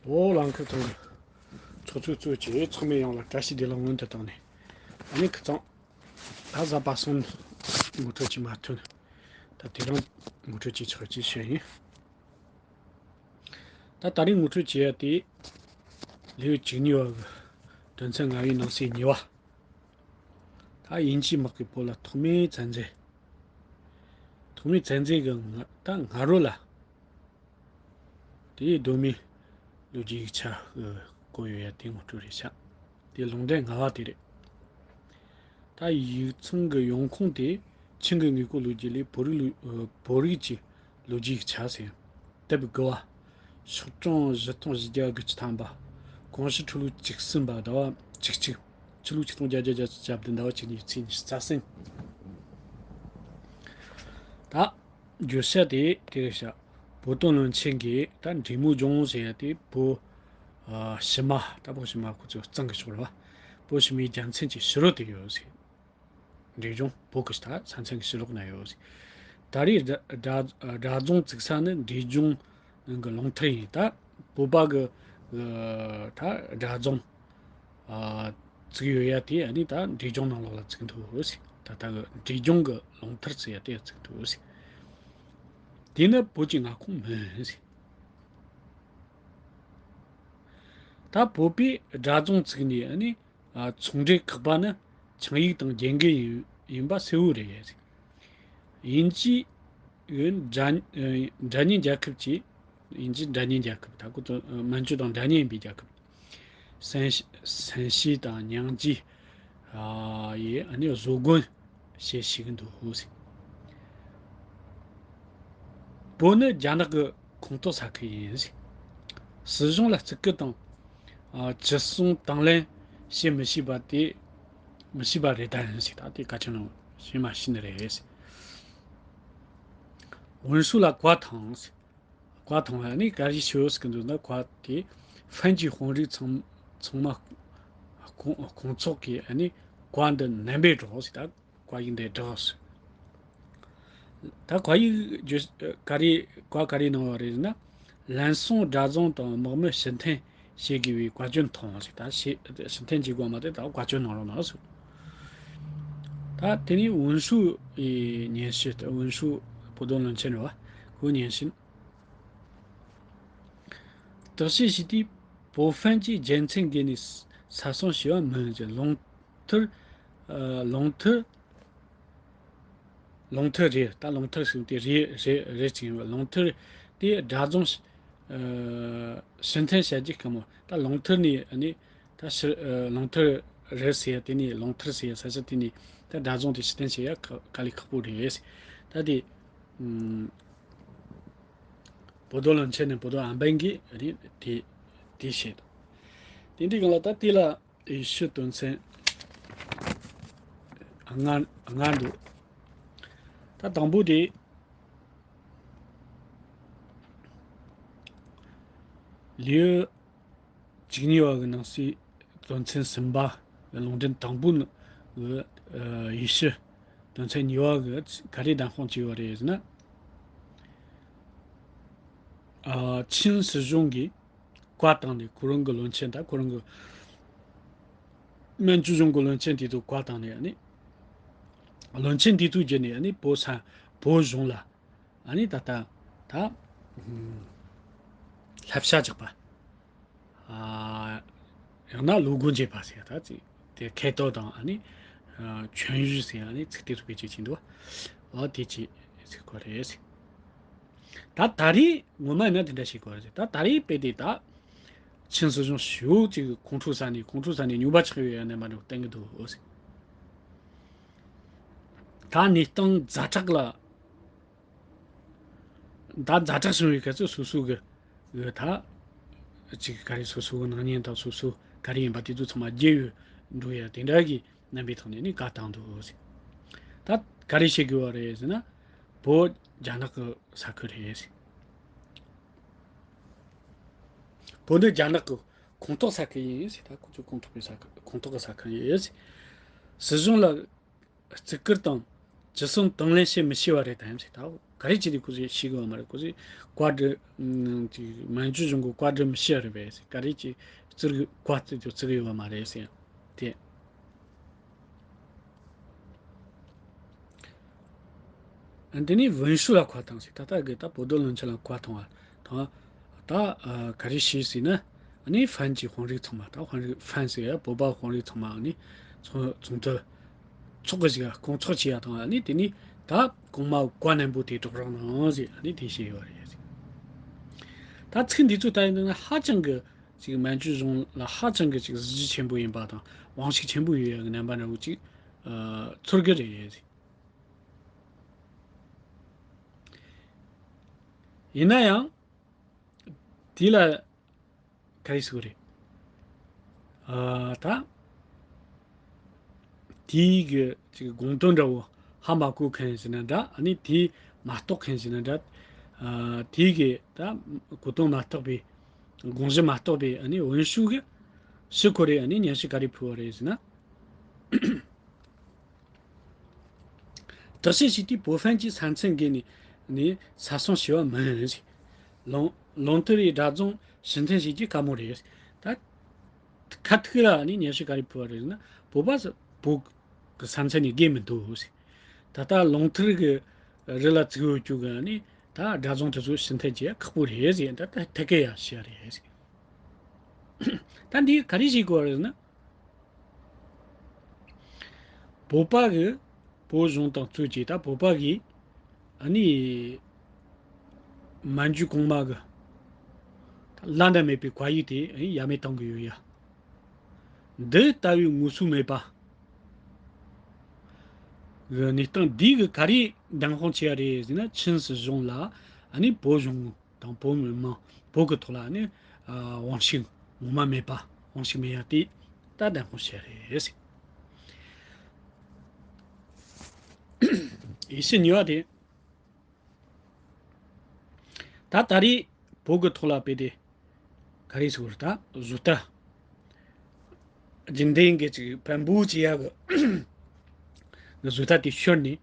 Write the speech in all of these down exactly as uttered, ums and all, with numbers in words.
བོད་ལང་ཁུལ་ཚང་གི་ཚོགས་གཙོས་གཙོས་ཀྱིས་ཚང་མའི་ཡོངས་ལ་བཀྲ་ཤིས་བདེ་ལེགས་སྔོན་དུ་བཏང་ནས། ཨ་ནི་ཁི་ཚང་ད་གཟའ་པ་སངས་ངོ་སྤྲོད་ཅིག་མ་ཐོན། ད་དེ་རིང་ངོ་སྤྲོད་ཅིག་ཆགས་ཅིག་བཤད་ཡིན། ད་ད་རིང་ངོ་སྤྲོད་བྱེད་ཡ་དེ། ལེའུ་བཅུ་གཉིས་པ་གི་དོན་ཚན་ལྔ་པའི་ནང་གསེས་གཉིས་པ། ད་དབྱིན་ཇིའི་དམག་གིས་བོད་ལ་ཐོག་མའི་བཙན་འཛུལ། ཐོག་མའི་བཙན་འཛུལ་གི་ང་ད་ང་རོ་ལ། དེའི་གདོད་མའི་ལོ་རྒྱུས་ཡིག་ཆ་གི་བཀོད་ཡོད་ཡ་དེ་ངོ་སྤྲོད་རེད་ཤག་དེ་ལུང་འདྲེན་ལྔ་པ་དེ་རེད། ད་ཡིག་ཚང་གི་ཡོང་ཁུངས་དེ་ཆིང་གི་དངོས་པོ་ལོ་རྒྱུས་ལས་བོད་རིགས་ལོ་བོད་རིགས་ཀྱི་ལོ་རྒྱུས་ཡིག་ཆ་ཟེར། དེབ་དགུ་པ། ཤོག་གྲངས་བཞི་སྟོང་བཞི་བརྒྱ་དགུ་བཅུ་ཐམ་པ། གོང་ཞུ་ཁྲི་ལོ་བཅུ་གསུམ་པ་ཟླ་བ་བཅུ་གཅིག་ཆུ་ལོ་ཆིག་སྟོང་བརྒྱད་བརྒྱ་གྱ་བདུན་ཟླ་བ་བཅུ་གཉིས་ཚེས་ཉི་ཤུ་རྩ་གསུམ། ད། བརྗོད་བྱ་དེ་དེ་རེད་ཤག་བོད་དོན་བློན་ཆེན་གྱིས་ད་འབྲས་མོ་ལྗོངས་ཟེར་ཡ་དེ་བོད། ཨ། ཕྱི་མ་ད་བོད་ཕྱི་མ་ཁོ་ཚོའི་གཙང་གི་ཕྱོགས་རེད་བ། བོད་ཕྱི་མའི་རྒྱལ་མཚན་གྱི་ཕྱི་རོལ་དུ་ཡོད་ཟེར། འབྲས་ལྗོངས་བོད་ཀྱི་ད་ས་མཚམས་ཀྱི་ཕྱི་ལོགས་ན་ཡོད་ཟེར། ད་རེས་དགྲ་དགྲ་དགྲ་རྫོང་བཙུགས་ས་ནི་འབྲས་ལྗོངས་ནང་གི་ལུང་མཐར་ཡིན། ད་བོད་པ་གི་ཨ། ད་དགྲ་རྫོང་ཨ། བཙུགས་ཡོད་ཡ་དེ་ཨ་ནི་ད་འབྲས་ལྗོངས་ནང་ལོགས་ལ་བཙུགས་འདུག་ཟེར། ད་ལྟ་གི་འབྲས་ལྗོངས་ཀྱི་ལུང་མཐར་ཟེར་ཡ་དེ་བཙུགས་འདུག་ཟེར། དེ་ནི་བོད་ཀྱི་མངའ་ཁོངས་མིན་ཟེར། ད་བོད་པས་དགྲ་རྫོང་བཙུགས་ནས་ཨ་ནི་ཨ། ཚོང་འབྲེལ་བཀག་པ་ནི་ཆིངས་ཡིག་དང་རྒྱལ་འགལ་ཡིན་ཡིན་པ་གསལ་བོ་རེད་ཟེར། དབྱིན་ཇིའི་འོན་དགྲ་ཨ། དགྲ་གཉེན་རྒྱལ་ཁབ་ཀྱིས། དབྱིན་ཇིའི་དགྲ་གཉེན་རྒྱལ་ཁབ་ད་ཁོ་ཚོ་མན་ཇུ་དང་དགྲ་གཉེན་ཡིན་པའི་རྒྱལ་ཁབ། སན་སན་ཤི་དང་ཉང་ཇི་ཨ། ཡི་ཨ་ནི་བཟོ་བཀོད་བྱེད་ཤེས་ཀྱི་འདུག་ཟེར། བོད་ནི་རྒྱ་ནག་གི་ཁོངས་གཏོགས་ས་ཁུལ་ཡིན་ཟེར། སྲིད་གཞུང་ལ་བརྩི་བཀུར་དང་། ཨ། ཇི་གསུང་དང་ལེན་བྱེད་མི་ཤེས་པ་དེ་མི་ཤེས་པ་རེད་ད་ཡིན་ཟེར། ད་དེ་བཀའ་ཆེན་ནང་ཤེས་མ་ཤེས་ནི་རེད་ཟེར། ཝུན་ཧྲུའུ་ལ་བཀའ་བཏང་ཟེར། བཀའ་བཏང་བ་ནི་ག་རེ་ཞུ་ཟེར་གི་འདུག་ན། བཀའ་དེ་ཧྥན་གྱི་དཔོན་རིགས་ཚང་ཚང་མ་ཁོང་ཁོང་ཚོགས་ཀྱིས་ཨ་ནི་བཀའ་འདི་ནན་པོས་སྒྲོགས་ཟེར། ད་བཀའ་ཡིག་འདི་བསྒྲགས་ཟེར། ད་བཀའ་ཡིག་བརྗོད་ག་རེ་བཀའ་ག་རེ་གནང་བ་རེད་ཟེར་ན། ལན་སོང་དགྲ་རྫོང་དང་དམག་མི་ཕྱིར་འཐེན་བྱེད་དགོས་པའི་བཀའ་བཀྱོན་བཏང་ཟེར། ད་ཕྱི་ཕྱིར་འཐེན་བྱེད་དགོས་མ་རེད། ད་བཀའ་བཀྱོན་གནང་རོགས་གནང་ཟེར། ད་དེ་ནས་ཝུན་ཧྲུའུ་ཡི་སྙན་ཞུ། ཝུན་ཧྲུའུ་བོད་དོན་བློན་ཆེན་རེད་བ། ཁོའི་སྙན་ཞུ། བརྟག་དཔྱད་བྱས་དུས་བོད་ཧྥན་གྱིས་རྒྱལ་མཚན་བརྒལ་ནས་ས་སྲུང་བྱས་པ་མིན་ཅིང་ལུང་མཐར། ཨ། ལུང་མཐར། ལུང་མཐར་རེད། ད་ལུང་མཐར་ཟེར་དེ་རེད་རེད་རེད་ཅིག་ཡིན་པ། ལུང་མཐར་དེ་དགྲ་རྫོང་། ཨ། ཕྱིར་འཐེན་བྱ་རྒྱུ་དཀའ་མོ། ད་ལུང་མཐར་ནས་ཨ་ནི་ད་ཕྱིར། ཨ། ལུང་མཐར་རེད་ཟེར་ཡ་དེ་ནས། ལུང་མཐར་ཟེར་ཡ་ས་ཆ་དེ་ནས་ད་དགྲ་རྫོང་དེ་ཕྱིར་འཐེན་བྱེད་ཡ་དཀའ་དཀའ་ལས་ཁག་པོ་རེད་ཟེར། ད་དེ། ཨུམ། བོད་དོན་བློན་ཆེན་ནས་བོད་དོན་ཨམ་བན་གྱིས་རེད་དེ་དེ་བཤད་འདུག་དེ་འདྲའི་སྒང་ལ་ད་དེ་ལ་ཡེ་ཤུ་དོན་ཚན་ལྔ་ལྔ་འདུག་ད་དང་པོ་དེ་ལེའུ་བཅུ་གཉིས་པ་གི་ནང་གསེས་དོན་ཚན་གསུམ་པ་གི་ལུང་འདྲེན་དང་པོ་ནི་གི། ཨ། ཡེ་ཤུ་དོན་ཚན་གཉིས་པ་གི་ག་རེ་བདམས་དཔང་བྱས་པ་རེད་ཟེར་ན། ཨ། ཆིན་སྲིད་གཞུང་གིས་བཀའ་བཏང་ནས་ཁོ་རང་གི་བློན་ཆེན་དང་ཁོ་རང་གི་མན་ཇུ་གཞུང་གི་བློན་ཆེན་དེ་ཚོ་བཀའ་བཏང་ནས་ཨ་ནི། བློན་ཆེན་དེ་ཚོའི་རྗེས་ནས་ཨ་ནི་བོད་ས་བོད་གཞུང་ལ་ཨ་ནི་ད་ལྟ་ད་ཨུམ་བསླབ་བྱ་རྒྱག་པ། ཨ། ཡང་ན་བློ་སྒོ་འབྱེད་པ་ཟེར་ཡ་ད་ཅིག་དེ་ཁེ་ཏོ་དང་ཨ་ནི། ཨ། ཁྱོན་ཡུལ་ཟེར་ཡ་ཨ་ནི་ཚིག་དེ་ཚོ་བེད་སྤྱོད་བྱས་འདུག་ཨོ་དེ་ཅིག་ཚིག་གོ་རེད་ཟེར། ད་ད་རེས་ངོ་མ་ཡིན་ན་དེ་འདྲ་ཞིག་གོ་རེད་ཟེར། ད་ད་རེས་དཔེ་དེ་ད་ཆིན་སྲིད་གཞུང་ཞེ་པོ་ཅིག་ཁོང་ཁྲོ་ཟ་ནས་ཁོང་ཁྲོ་ཟ་ནས་ཉོབ་པ་ཆགས་ཡོད་ཡ་ནས་མ་འགྲོ་བསྟན་གི་འདུག་ཨོ་ཟེར། ད་གནས་སྟངས་ཛ་དྲག་ལ། ད་ཛ་དྲག་བྱུང་བའི་སྐབས་སུ་སོ་སོ་གི་གི་ད་ཅིག་ག་རེ་སོ་སོ་གི་སྣང་བརྙན་དང་སོ་སོ་ག་རེ་ཡིན་པ་དེ་ཚོ་ཚང་མ་བརྗེ་ཡོད་འགྲོ་ཡ་དེ་འདྲ་གི་རྣམ་པའི་ཐོག་ནས་ནི་བཀའ་བཏང་འདུག་ཟེར། ད་ག་རེ་བྱེད་དགོས་པ་རེད་ཟེར་ན། བོད་རྒྱ་ནག་གི་ས་ཁུལ་རེད་ཟེར། བོད་ནི་རྒྱ་ནག་གི་ཁོངས་གཏོགས་ས་ཁུལ་ཡིན་ཟེར། ད་ཁོ་ཚོ་ཁོངས་གཏོགས་པའི་ས་ཁུལ། ཁོངས་གཏོགས་ཀྱི་ས་ཁུལ་ཡིན་ཟེར། སྲིད་གཞུང་ལ་བརྩི་བཀུར་དང་ཇི་གསུང་དང་ལེན་བྱེད་མི་ཤེས་པ་རེད་དམ་ཞེས། ད་ ག་རེ་བྱས་ཏེ་ཁོ་ཚོས་ཤེས་གི་ཡོད་མ་རེད། ཁོ་ཚོས་བཀའ་འདྲི་ཅིག་མན་ཇུ་གཞུང་གི་བཀའ་འདྲི་མི་ཤེས་རེད་པས། ག་རེ་ཅིག་བཙིར་གི་བཀའ་བཙིར་དུ་བཙིར་གི་ཡོད་མ་རེད་ཟེར། དེ། འདི་ནི་文书ལ་བཀའ་བཏང་ཟེར། ད་ལྟ་གི་ད་博多论坛ལ་བཀའ་བཏང་བ་དང་། ད་ག་རེ་བྱས་ཟེར་ན། ཨ་ནི་ཧྥན་གྱི་དཔོན་རིགས་ཚང་མ། ད་དཔོན་རིགས་ཧྥན་ཟེར་ཡ་བོད་པ་དཔོན་རིགས་ཚང་མ་ཨ་ནི་ཚོགས་ཚོགས་འདུ་ཚོགས་གི་ཞིག་སྐོང་ཚོགས་བྱས་ཡ་དང་། ཨ་ནི་དེ་ནི་ད་གོང་མ་བཀའ་ནན་པོ་དེ་སྒྲོག་རོགས་གནང་ཟེར་ཨ་ནི་དེ་བཤད་ཡོད་རེད་ཟེར། ད་ཚིག་འདི་ཚོ་ལྟ་ཡིན་ན་ཧ་ཅང་གི་ཅིག་མན་ཇུ་གཞུང་ལ་ཧ་ཅང་གི་ཅིག་གཟི་བརྗིད་ཆེན་པོ་ཡིན་པ་དང་དབང་ཤུགས་ཆེན་པོ་ཡོད་ཡ་གི་རྣམ་པ་འདྲ་བོ་ཅིག་ཚོར་གི་རེད་ཟེར། ཡིན་ན་ཡང་། དེ་ལ་ག་རེ་ཟེར་དགོས་རེད། ཨ། ད་དེའི་གི་ཅིག་དགོངས་དོན་འདྲ་བོ་ཧ་མ་གོ་མཁན་ཟེར་ན་འདྲ། ཨ་ནི་དེ་མ་རྟོགས་མཁན་ཟེར་ན་འདྲ། ཨ། དེའི་གི་ད་གོ་དོན་མ་རྟོགས་པའི་དགོངས་གཞི་མ་རྟོགས་པའི་ཨ་ནི་文书གི་ཕྱིར་ཁོ་རེ་ཨ་ནི་སྙན་ཞུ་ག་རེ་ཕུལ་བ་རེད་ཟེར་ན། 德信 ཞིག་གིས་博番གྱི་ས་མཚམས་བརྒལ་ནས་ནས་ས་སྲུང་བྱས་པ་མིན། 龙龙特里 དགྲ་རྫོང་ཕྱིར་འཐེན་བྱེད་ཀྱི་བཀའ་མོལ་རེད། ད་ཁ་ཐུག་ལ་ནི་སྙན་ཞུ་ག་རེ་ཕུལ་བ་རེད་ན། བོད་པ་བོད་ཀྱི་ས་མཚམས་ནས་བརྒལ་མི་འདུག་ད་ལྟ་龙特里གི་རི་ལ་བཙུགས་ཡོད་རྒྱུ་གི་ནི་ད་དགྲ་རྫོང་དེ་ཚོ་ཕྱིར་འཐེན་བྱེད་ཁག་པོ་རེད་ཟེར། ད་ད་ཐད་ཀར་ཡང་བཤད་རེད། ད་འདི་ག་རེ་བྱེད་དགོས་རེད་ན། བོད་པ་གི་བོད་གཞུང་དང་གཙོས་ཀྱི་ད་བོད་པ་གི་ཨ་ནི་མན་ཇུ་གོང་མ་གི་བླ་ན་མེད་པའི་བཀའ་ཡིག་དེ་ཨ་ནི་ཡ་མེད་གཏོང་གི་ཡོད་ཡ། འདི་ལྟ་བུའི་ངོ་སོ་མེད་པ་གི་གནས་སྟངས་འདི་གི་ག་རེ་བདེན་དཔང་བྱེད་ཡ་རེད་ཟེར་ན། ཆིན་སྲིད་གཞུང་ལ་ཨ་ནི་བོད་གཞུང་དང་བོད་མི་མང་བོད་ཀྱི་ཐོག་ལ་ནི་ཨ་དབང་ཤུགས་ངོ་མ་མེད་པ། དབང་ཤུགས་མེད་ཡ་དེ་ད་བདེན་དཔང་བྱེད་རེད་ཟེར། ཡེ་ཤུ་གཉིས་པ་དེ། ད་ད་རེས་བོད་ཀྱི་ཐོག་ལ་དཔེ་དེ་ག་རེ་ཟེར་དགོས་རེད། ད་བཟོ་ལྟ། རྒྱུན་ལྡན་གྱི་ཅིག་བམ་པོ་ཅི་ཡག་གི་བཟོ་ལྟ་དེ་ཤོར་ནས་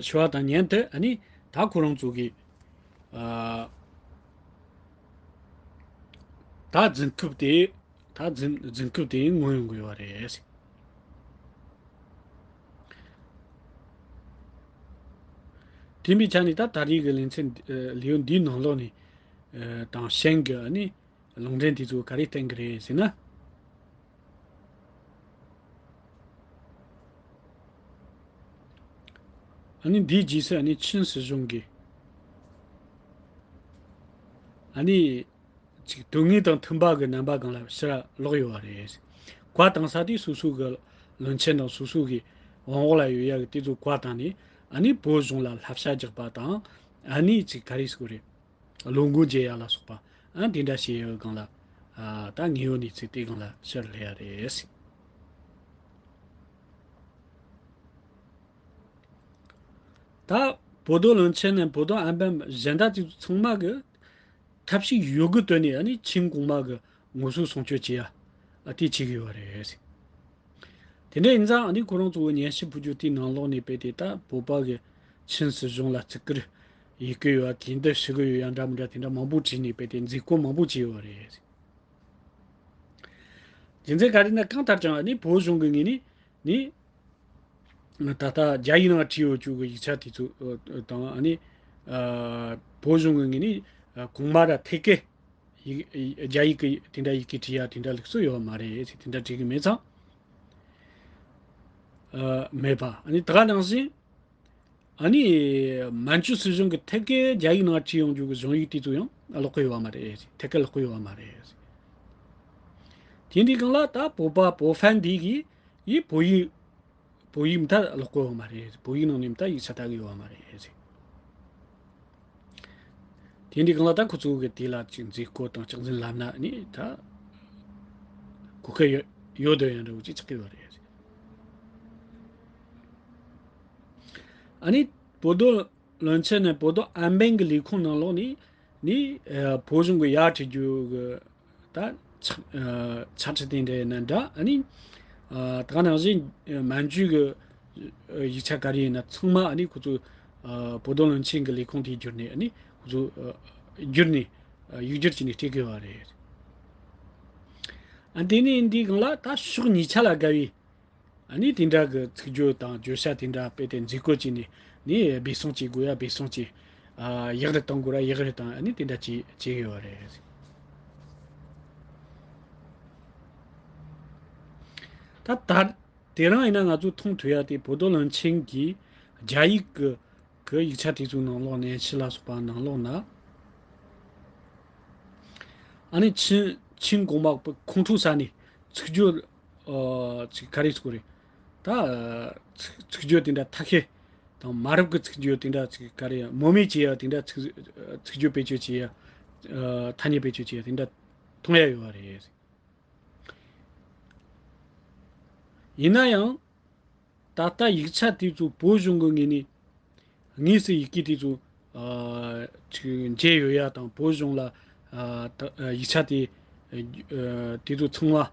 ཤོར་བ་དང་མཉམ་དུ་ཨ་ནི་ད་ཁོ་རང་ཚོ་གི་ཨ་ད་འཛིན་སྐབས་དེ་ད་འཛིན་འཛིན་སྐབས་དེ་མངོན་ཡོང་གི་ཡོད་རེད། དེ་མིན་ཆ་ནས་ད་ད་རེས་ཀྱི་ལེ་ཚན་ལེའུ་འདིའི་ནང་ལོགས་ནས་དང་ཤན་གྱི་ཨ་ནི། ལུང་འདྲེན་དེ་ཚོ་ག་རེ་བསྟན་གི་རེད་ཟེར་ན། ཨ་ནི་འདིའི་རྗེས་སུ་ཨ་ནི་ཆིན་སྲིད་གཞུང་གིས་ཨ་ནི་ཅིག་དོན་དངོས་དང་མཐུན་པ་གི་རྣམ་པ་སྒང་ལ་ཕྱིར་ལོག་ཡོད་པ་རེད། བཀའ་བཏང་ས་དེ་སོ་སོ་གི་བློན་ཆེན་དང་སོ་སོ་གི་དབང་འོག་ལ་ཡོད་ཡ་གི་དེ་ཚོ་བཀའ་བཏང་ནས་ཨ་ནི་བོད་གཞུང་ལ་བསླབ་བྱ་རྒྱག་པ་དང་། ཨ་ནི་ཅིག་ག་རེ་ཟེར་དགོས་རེད། བློ་མགོ་འགྱེད་ཡ་ལ་སོགས་པ་ཨ་དེ་འདྲ་བྱེད་ཡོད་སྒང་ལ། ཨ་ད་དངོས་ཡོད་གནས་ཚུལ་དེ་སྒང་ལ་ཕྱིར་སླེབས་ཡ་རེད། ད་博多论坛ནས་博多ཨན་པན་གཞན་དག་དེ་ཚོ་ཚང་མ་གི་ཐབས་ཤེས་ཡོད་དགུ་བཏོན་ནས་ཨ་ནི་ཆིན་གོང་མ་གི་ངོ་སོ་སྲུང་སྐྱོབ་བྱེད་ཡ་ཨ་དེ་བྱེད་གི་ཡོད་རེད། དེ་འདྲ་ཡིན་ཙང་ཨ་ནི་ཁོ་རང་ཚོ་གི་སྙན་ཞུ་ཕུལ་རྒྱུ་དེའི་ནང་ལོགས་ནས་དཔེ་དེ་ད་བོད་པ་གི་ཆིན་སྲིད་གཞུང་ལ་བརྩི་བཀུར་ཡོད་གི་ཡོད་ཡ། གུས་འདུད་ཞུ་གི་ཡོད་ཡ་འདྲ་མི་འདྲ་དེ་འདྲ་མང་པོ་བྲིས་ནས་དཔེ་དེ་མཛད་སྒོ་མང་པོ་བྱས་ཡོད་རེད། རྒྱུ་མཚན་ག་རེ་ན་གང་ལྟར་ཀྱང་ཨ་ནི་བོད་གཞུང་གི་ངོས་ནས་ནི་ད་ལྟ་རྒྱ་ཡིག་ནང་བྲིས་ཡོད་རྒྱུ་གི་ཡིག་ཆ་དེ་ཚོ་དང་ཨ་ནི་བོད་གཞུང་གི་ངོས་ནས་གོང་མ་ར་ཐད་ཀའི་ཡིག་རྒྱ་ཡིག་གི་དེ་འདྲ་ཡི་གེ་བྲིས་ཡ་དེ་འདྲ་ལུགས་སྲོལ་ཡོད་མ་རེད། དེ་འདྲ་བྲིས་གི་མེད་ཙང་། ཨ་མེད་པ། ཨ་ནི་ད་ག་ནང་བཞིན་ཨ་ནི་མན་ཇུ་སྲིད་གཞུང་གི་ཐད་ཀའི་རྒྱ་ཡིག་ནང་བྲིས་ཡོང་རྒྱུ་གི་གཞུང་ཡིག་དེ་ཚོ་ཡང་ཀློག་གི་ཡོད་མ་རེད། ཐད་ཀར་ཀློག་གི་ཡོད་མ་རེད། དེ་འདྲའི་སྒང་ལ་ད་བོད་པ་博番འདི་གིས་ཡིས་བོད་ཡིག་བོད་ཡིག་མཐའ་ཀློག་གི་ཡོད་མ་རེད། བོད་ཡིག་ནང་ནས་མཐའ་ཡིག་ཆ་ལྟ་གི་ཡོད་མ་རེད། དེ་འདྲའི་སྒང་ལ་ད་ཁོ་ཚོ་གི་དེ་ལ་ཅིག་མཛད་སྒོ་དང་ཕྱག་འཛིན་ལམ་སྣ་ནི་ད་གོ་སྐབས་ཡོད་ཡོད་དོ་ཡང་འདྲ་བོ་ཅིག་ཆགས་ཀྱི་ཡོད་རེད། ཨ་ནི་博多论坛ནས་博多ཨན་པན་གྱི་ལས་ཁུངས་ནང་ལོགས་ནས་ནི་ཨ་བོད་གཞུང་གི་ཡར་ཁྲིད་རྒྱུ་གི་ད་ཕྱག་ཨ་ཕྱག་ཁྲིད་དེ་འདྲ་ཡིན་ན་འདྲ། ཨ་ནི་ཨ་ད་ག་ནང་བཞིན་མན་ཇུ་གི་ཡིག་ཆ་ག་རེ་ཡིན་ན་ཚང་མ་ཨ་ནི་ཁོ་ཚོ་ ཨ་བོ་དོ་བློན་ཆེན་གྱི་ལས་ཁུངས་དེ་བསྒྱུར་ནས་ཨ་ནི་ཁོ་ཚོ་ཨ་བསྒྱུར་ནས་ཨ་ཡིག་སྒྱུར་བྱས་ནས་སྤྲད་གི་ཡོད་རེད། ཨ་དེ་ནས་འདིའི་སྒང་ལ་ད་ཕྱོགས་གཉིས་ཆ་ལ་དགའ་བའི་ཨ་ནི་དེ་འདྲ་གི་ཚིག་བརྗོད་དང་བརྗོད་བྱ་དེ་འདྲ་སྤེལ་ཏེ་མཛུབ་གུ་བྱས་ནས་ནི་སྦས་གསང་བྱེད་དགོས་ཡ་སྦས་གསང་བྱེད། ཨ་ཡག་རུ་གཏོང་དགོས་ར་ཡག་རུ་བཏང་ཨ་ནི་དེ་འདྲ་བྱེད་བྱེད་གི་ཡོད་རེད། ད་ད་དེ་རིང་ཡིན་ན་ང་ཚོ་མཐོང་ཐུབ་ཡ་དེ་བོ་དོ་བློན་ཆེན་གྱིས་རྒྱ་ཡིག་གི་གི་ཡིག་ཆ་དེ་ཚོའི་ནང་ལོགས་ནས་ཕྱི་ལ་སོགས་པ་ནང་ལོགས་ན། ཨ་ནི་ཆིན་ཆིན་གོང་མ་ཁོང་ཁྲོ་ཟ་ནས་ཚིག་བརྗོད་ཨ་ཚིག་ག་རེ་ཟེར་དགོས་རེད། ད་ཚིག་ཚིག་བརྗོད་དེ་འདྲ་ཐ་ཤལ་དང་མ་རབས་ཀྱི་ཚིག་བརྗོད་དེ་འདྲ་ཚིག་ག་རེ་མོ་མེད་བྱེད་ཡ་དེ་འདྲ་ཚིག་ཚིག་བརྗོད་བེད་སྤྱོད་བྱེད་ཡ་ཨ་ཐ་སྙད་བེད་སྤྱོད་བྱེད་ཡ་དེ་འདྲ་མཐོང་ཡ་ཡོད་པ་རེད། ཡིན་ན་ཡང་། ད་ལྟ་ཡིག་ཆ་དེ་ཚོ་བོད་གཞུང་གི་ངོས་ནས་དངོས་སུ་ཡི་གེ་དེ་ཚོ་ཨ་ཅིག་མཇལ་ཡོད་ཡ་དང་བོད་གཞུང་ལ་ཨ་ད་ཨ་ཡིག་ཆ་དེ་ཨ་དེ་ཚོ་ཚང་མ་